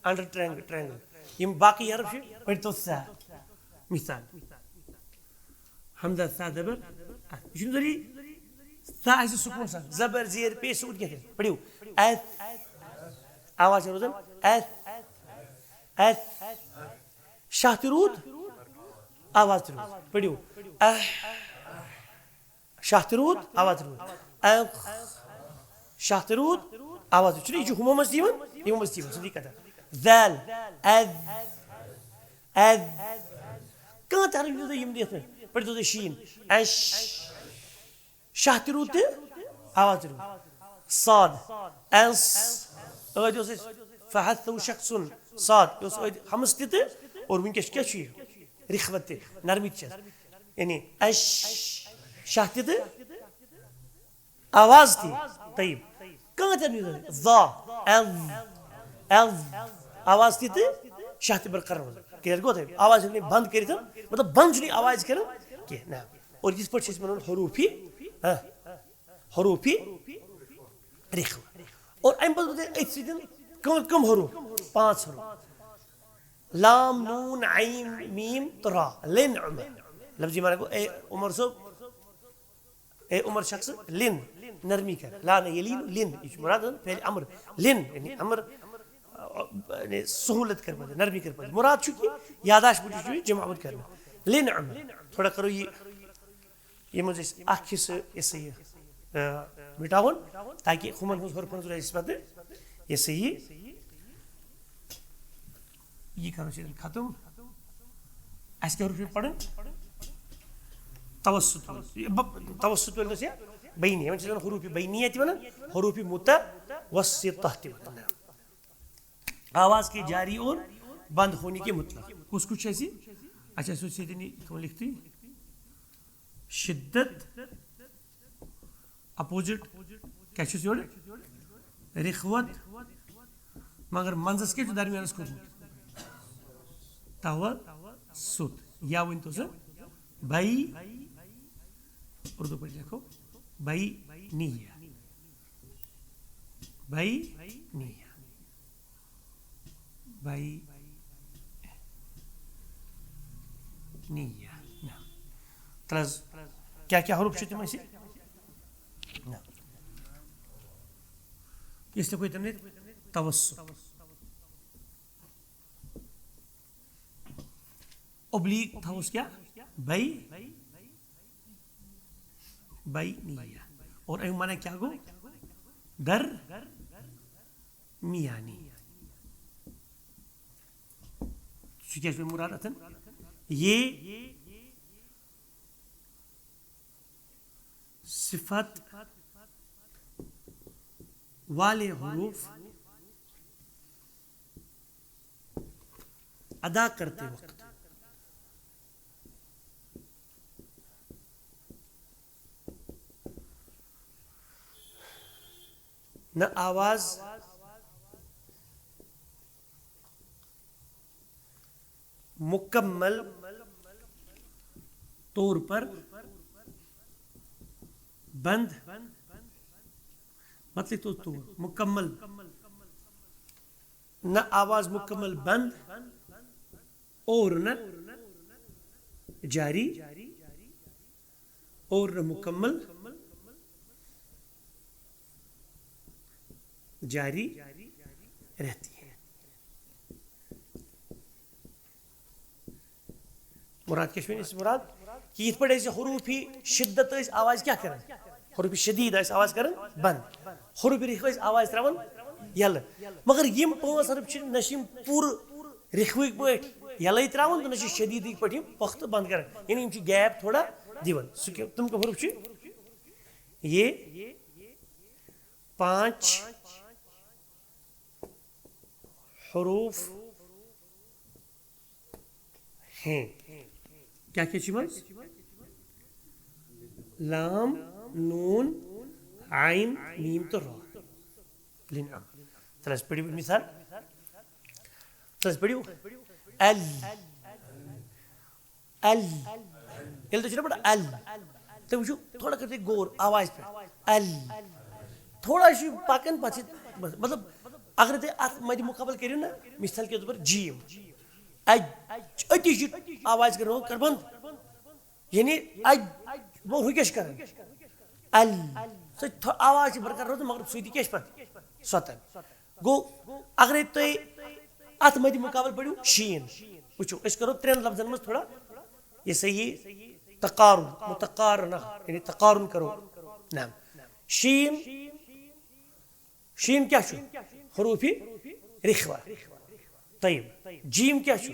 under triangle، triangle۔ یِم باقٕے حرف چھِ، پٔرۍتو سا۔ مثال، ہمزہ سا زبر، اَتھ۔ یہِ چھُنہٕ ضروٗری سا آسہِ سکوٗن سان۔ زبر زیر پیش سکوٗن کیٛاہ کَرِ؟ پٔرِو۔ اَس۔ آواز چھِ روزان۔ اَس۔ اَس۔ شاہ تہِ روٗد، آواز تہِ روٗد۔ پٔرِو۔ اَہ۔ شاہ تہِ روٗد، آواز تہِ روٗد۔ اَہ۔ شاہ تہِ روٗد، آواز تہِ۔ چھُنہٕ، یہِ چھُ ہُمو منٛز تہِ یِوان، یِمو منٛز تہِ یِوان، سیوٚدُے کَتھا۔ ذل، اَز، اَز۔ کانٛہہ تہِ حرف یُتھ تُہۍ یِم دِتھ نہٕ۔ پٔرۍتو تُہۍ شیٖن۔ اَش۔ شاہ تہِ روٗد تہٕ آواز تہِ روٗد۔ صاد۔ اَنس۔ ٲدۍ اوس اَسہِ فحثہ شخص۔ صاد۔ یہِ اوس ٲدۍ ہمس تہِ تہٕ اور وٕنکیٚس کیٛاہ چھُ یہِ؟ رخوت تہِ، نرمی تہِ چھَس۔ یعنی اَش، شاہ تہِ تہٕ آواز تہِ۔ طیب۔ کانٛہہ تہِ نہٕ ظا، اَز، اَز۔ آواز تہِ تہٕ شاہ تہِ برقرار روزان۔ Clear گوٚو تۄہہِ؟ آواز ہیٚکہِ نہٕ بنٛد کٔرِتھ، مطلب بنٛد چھُنہٕ آواز کران کینٛہہ۔ نہ۔ اور یِتھ پٲٹھۍ چھِ أسۍ وَنان حروفی، ہاں، حروفی رخوہ۔ اور اَمہِ پَتہٕ ووٚن تۄہہِ أتھۍ سۭتۍ کٕم، کٕم حروف؟ پانٛژھ حروف۔ لام، نون، عین، میم تہٕ را۔ لن عمر۔ لفظی معنی گوٚو، اے عمر صٲب، اے عمر شخص، لن، نرمی کر۔ لان یلین، لن، یہِ چھُ مراد فعل امر۔ لن، یعنی امر، یعنی سہولت کر پٲدٕ، نرمی کر پٲدٕ۔ مراد چھُ کہِ یاداشت موٗجوٗب چھُ یہِ جمع آمُت کرنہٕ۔ لن عمر۔ تھوڑا کرو یہِ یِم منٛز أسۍ اکھ حصہٕ، یہِ سا یہِ، آ، مِٹاوُن، تاکہِ ہُمن ہٕنٛز حرفن ہٕنٛز روزِ اَسہِ پتہٕ، یہِ سا یہِ، یہِ کرو أسۍ ییٚتٮ۪ن ختم۔ اَسہِ کیٛاہ حروف چھِ پرٕنۍ؟ توسط وٲلۍ۔ یہِ ب-، توسط وٲلۍ گژھِ یا بینی، یِمن چھِ دَپان حروف بینیہ تہِ وَنان، حروف متوسطہ تہِ وَنان۔ آواز کے جاری اور بند ہونے کے مطلق۔ کُس کُس چھُ اَسہِ؟ اچھا، سُہ چھُ ییٚتٮ۪ن یہِ تھوٚومُت لیکھتٕے۔ شدت، opposite کیٛاہ چھُس یورٕ؟ رخوت۔ مگر منٛزس کیٛاہ چھُ درمیانس کھوٚتمُت؟ توسط۔ یا ؤنۍ تو سا، بی، اردو پٲٹھۍ لیکھو، بینیہ۔ بینیہ۔ بینیہ۔ نہ۔ تَلہٕ حظ، کیٛاہ کیٛاہ حروف چھِ تِم اَسہِ؟ نہ۔ أسۍ لیکھو ییٚتٮ۪ن توسط۔ Oblique تھاووس کیٛاہ؟ بی، بینیہ۔ اور اَمیُک معنی کیٛاہ گوٚو؟ درمیانی۔ سُہ کیٛاہ چھُ مےٚ مُراد اَتھن؟ یہ صفت والے حروف ادا کرتے وقت نہ آواز مکمل طور پر بند، مطلب تو طور مکمل، نہ آواز مکمل بند اور نہ جاری اور نہ مکمل جاری رہتی ہے۔ مراد کیا چھُ وۄنۍ اَسہِ مراد؟ کہِ یِتھ پٲٹھۍ أسۍ حروفِ شدت ٲسۍ آواز کیٛاہ کران؟ حروفِ شدید ٲسۍ آواز کران بند، حروفِ رخوہ ٲسۍ آواز تراوان یلہٕ۔ مگر یِم پانٛژھ حرف چھِ، نہ چھِ یِم پوٗرٕ رخوٕکۍ پٲٹھۍ یلے تراوان تہٕ نہ چھِ شدیدٕکۍ پٲٹھۍ یِم پۄختہٕ بند کران، یعنی یِم چھِ gap تھوڑا دِوان۔ سُہ کیٛاہ، تِم کم حروف چھِ؟ یہ پانچ حروف ہیں۔ کیا کیا چھ یِمن؟ لام، نون، عین، میم تہٕ را۔ لین ام۔ تیٚلہِ حظ پٔرِو مثال۔ تیٚلہِ حظ پٔرِو۔ ال۔ ال۔ ییٚلہِ تُہۍ چھِو نا پَران ال، تُہۍ وٕچھِو، تھوڑا کٔرِو تُہۍ غور آوازِ پٮ۪ٹھ۔ ال۔ تھوڑا چھُ یہِ پَکان، پَتہٕ چھِ، مطلب، اگر تُہۍ اَتھ مَدِ مُقابل کٔرِو نا، مثال کے طور پر جیم۔ اَج، أتی چھِ آواز کَران کَر بنٛد۔ یعنی اَج، گوٚو ہُہ کیٛاہ چھُ کَران؟ ال۔ سُہ تھو-، آواز چھِ برقرار روزان، مگر سُہ تہِ کیٛاہ چھِ پَتہٕ؟ سۄتَن۔ گوٚو، اگرے تُہۍ اَتھ مَدِ مُقابل پٔرِو شیٖن۔ وٕچھِو، أسۍ کَرو ترٛٮ۪ن لفظن منٛز تھوڑا یہِ سا یہِ تقارُن، متقارنہ، یعنی تقارُن کَرو۔ نعم۔ شیٖن، شیٖن کیٛاہ چھُ؟ حروفِ رخوہ۔ طیب۔ جیم کیٛاہ چھُ؟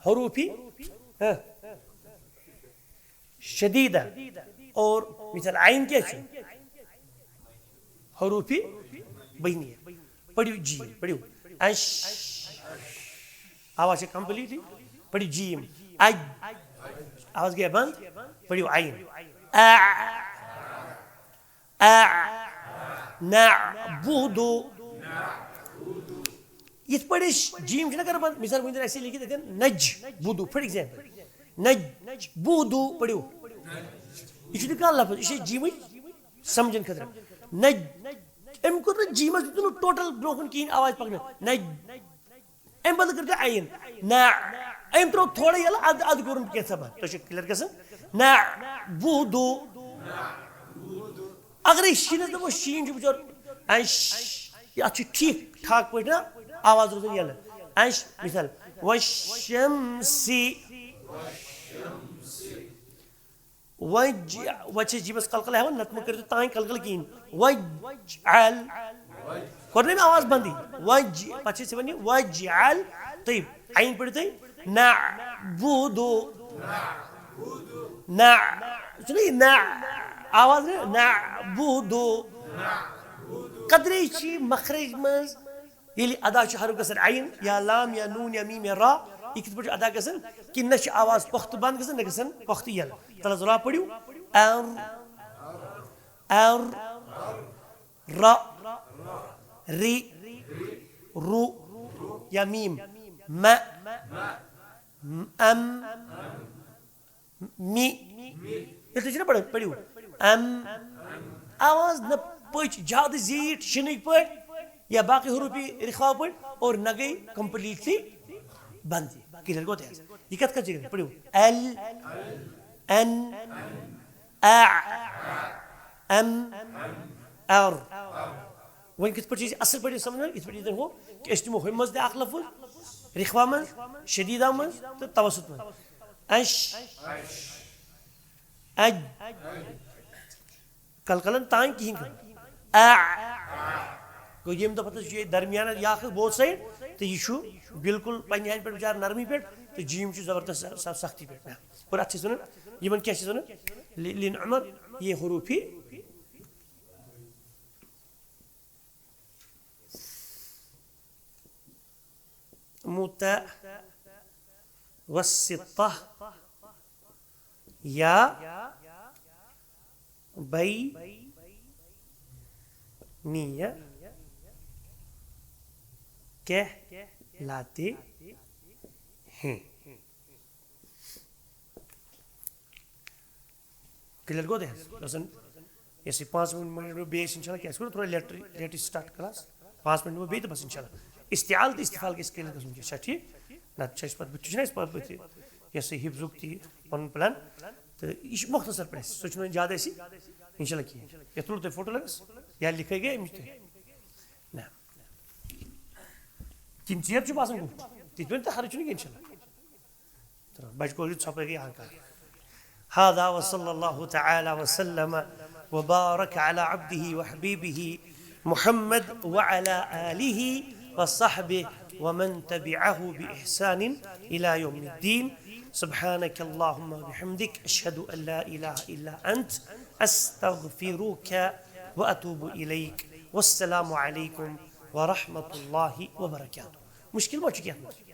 حروفِ، ہاں، شدیدہ۔ اور مثال عین کیٛاہ چھُ؟ حروفِ بینیہ۔ پٔرِو جیم، پٔرِو۔ اش۔ آواز چھِ کمپلیٹلی۔ پٔرِو جیم۔ اج۔ آواز گٔے بنٛد۔ پٔرِو عین۔ آ۔ آ۔ نعبد۔ یِتھ پٲٹھۍ أسۍ جیم چھِنہ کران بنٛد، مثال، وٕنۍ زَن اَسہِ لیکھِتھ اَتٮ۪ن نج بُدو، for example، نج بُدو پٔرِو۔ یہِ چھُنہٕ کانٛہہ لفظ، یہِ چھِ جیٖمٕچ سمجھن خٲطرٕ۔ نج، أمۍ کوٚر نہٕ جیٖمَس دیُت نہٕ ٹوٹل برٛونٛہہ کُن کِہیٖنۍ آواز پَکنہٕ۔ نج، أمۍ بدل کٔر تۄہہِ عین۔ نہ، أمۍ ترٛوو تھوڑا یَلہٕ، اَدٕ، اَدٕ کوٚرُن کینٛژھا بنٛد۔ تۄہہِ چھُ clear گژھان؟ نعبد۔ اگرے شیٖنَس دَپو، شیٖن چھُ بِچور، اَش، یہِ اَتھ چھُ ٹھیٖک ٹھاک پٲٹھۍ نا آواز روزان یَلہٕ۔ اَش، مثال، وَشَمْسِ۔ وج، وج چھِ جیٖمَس قلقلہٕ ہٮ۪وان، نَتہٕ مہٕ کٔرِو تُہۍ تانۍ قلقلہٕ کِہیٖنۍ۔ وج، ال۔ کوٚر نہ مےٚ آواز بنٛدٕے؟ وج، پَتہٕ چھِ أسۍ وَنان یہِ وج، ال۔ تُہۍ عین پٔرِو تُہۍ۔ نعبد۔ نہ۔ چھُنہ یہِ نہ؟ آواز نہ؟ نعبد۔ قدرے چھِ مخرج منٛز ییٚلہِ ادا چھُ حرف گژھان عین یا لام یا نون یا میم یا را، یہِ کِتھ پٲٹھۍ چھُ ادا گژھان؟ کہِ نہ چھِ آواز پۄختہٕ بنٛد گژھان، نہ گژھان پۄختہٕ یَلہٕ۔ تَلہٕ حظ را پٔرِو۔ ار، ار، ر، ری، رو، یا میم۔ م، ام، می۔ یِتھ کٔنۍ چھِنہ پَران، پٔرِو۔ ام۔ آواز نہ پٔچ زیادٕ زیٖٹھ شِنٕکۍ پٲٹھۍ یا باقٕے حروفِ رخوا پٲٹھۍ اور نہ گٔے completely بنٛد۔ Clear گوٚو تۄہہِ حظ؟ یہِ کَتھ کَتھ جایہِ پٔرِو؟ ال، ان، ا، ام، ار۔ وۄنۍ کِتھ پٲٹھۍ چھِ أسۍ اَصٕل پٲٹھۍ سَمجھان؟ یِتھ پٲٹھۍ ییٚتٮ۪ن ہُہ کہِ أسۍ نِمو ہُمہِ منٛز تہِ اَکھ لفظ، رخوا منٛز، شدیدہ منٛز تہٕ توسط منٛز۔ اش، اج۔ کلکلن تام کِہیٖنۍ کٔرِتھ۔ آ۔ گوٚو ییٚمہِ دۄہ پتہٕ یہِ درمیانہٕ یہِ اکھ both side تہٕ یہِ چھُ بالکل پننہِ ہَنہِ پٮ۪ٹھ بِچارٕ نرمی پٮ۪ٹھ تہٕ جیم چھُ زبردست س-، س-، سختی پٮ۪ٹھ۔ اور اَتھ چھِ أسۍ وَنان، یِمن کیٛاہ چھِ أسۍ وَنان؟ لی-، لین عمر، یہ حروفی متوسطہ یا بینیہ کہلاتے ہیں۔ کلیئر گوٚو تۄہہِ حظ؟ یۄس زَن یۄس یہِ پانٛژھ مِنٹ بیٚیہِ ٲسۍ اِنشاء اللہ کیٛاہ اَسہِ کوٚر تھوڑا لیٹری لیٹری سٹارٹ کلاس، پانٛژھ مِنٹ بیٚیہِ تہٕ بَس اِنشاء اللہ۔ استعال تہٕ استفال گژھِ کلیئر گژھُن، کیٛاہ چھا ٹھیٖک؟ نَتہٕ چھُ اَسہِ پَتہٕ بُتھِ، چھُنہ اَسہِ پَتہٕ بُتھِ یہِ ہسا یہِ حفظُک تہِ پَنُن پٕلان، تہٕ یہِ چھُ مۄختصر پٲٹھۍ اَسہِ، سُہ چھُنہٕ وۄنۍ زیادٕ اَسہِ اِنشاء اللہ کِہیٖنۍ۔ یَتھ تُلو تۄہہِ فوٹو لَگَس یا لیکھے گٔے اَمِچ تۄہہِ؟ نہ۔ کِنہٕ ژیر چھُ باسان گوٚمُت؟ تِتھ پٲٹھۍ تہٕ ہَرٕد چھُنہٕ کینٛہہ اِنشاء اللہ۔ تہٕ بَچہٕ کورِ ژھۄپَے گٔے ہاکار۔ هذا وصلى الله تعالى وسلم وبارك على عبده وحبيبه محمد وعلى آله وصحبه ومن تبعه بإحسان إلى يوم الدين. سبحانك اللهم وبحمدك، أشهد أن لا إله إلا أنت، أستغفرك وأتوب إليك. والسلام عليكم ورحمة الله وبركاته. مشکل ما چھُ کینٛہہ؟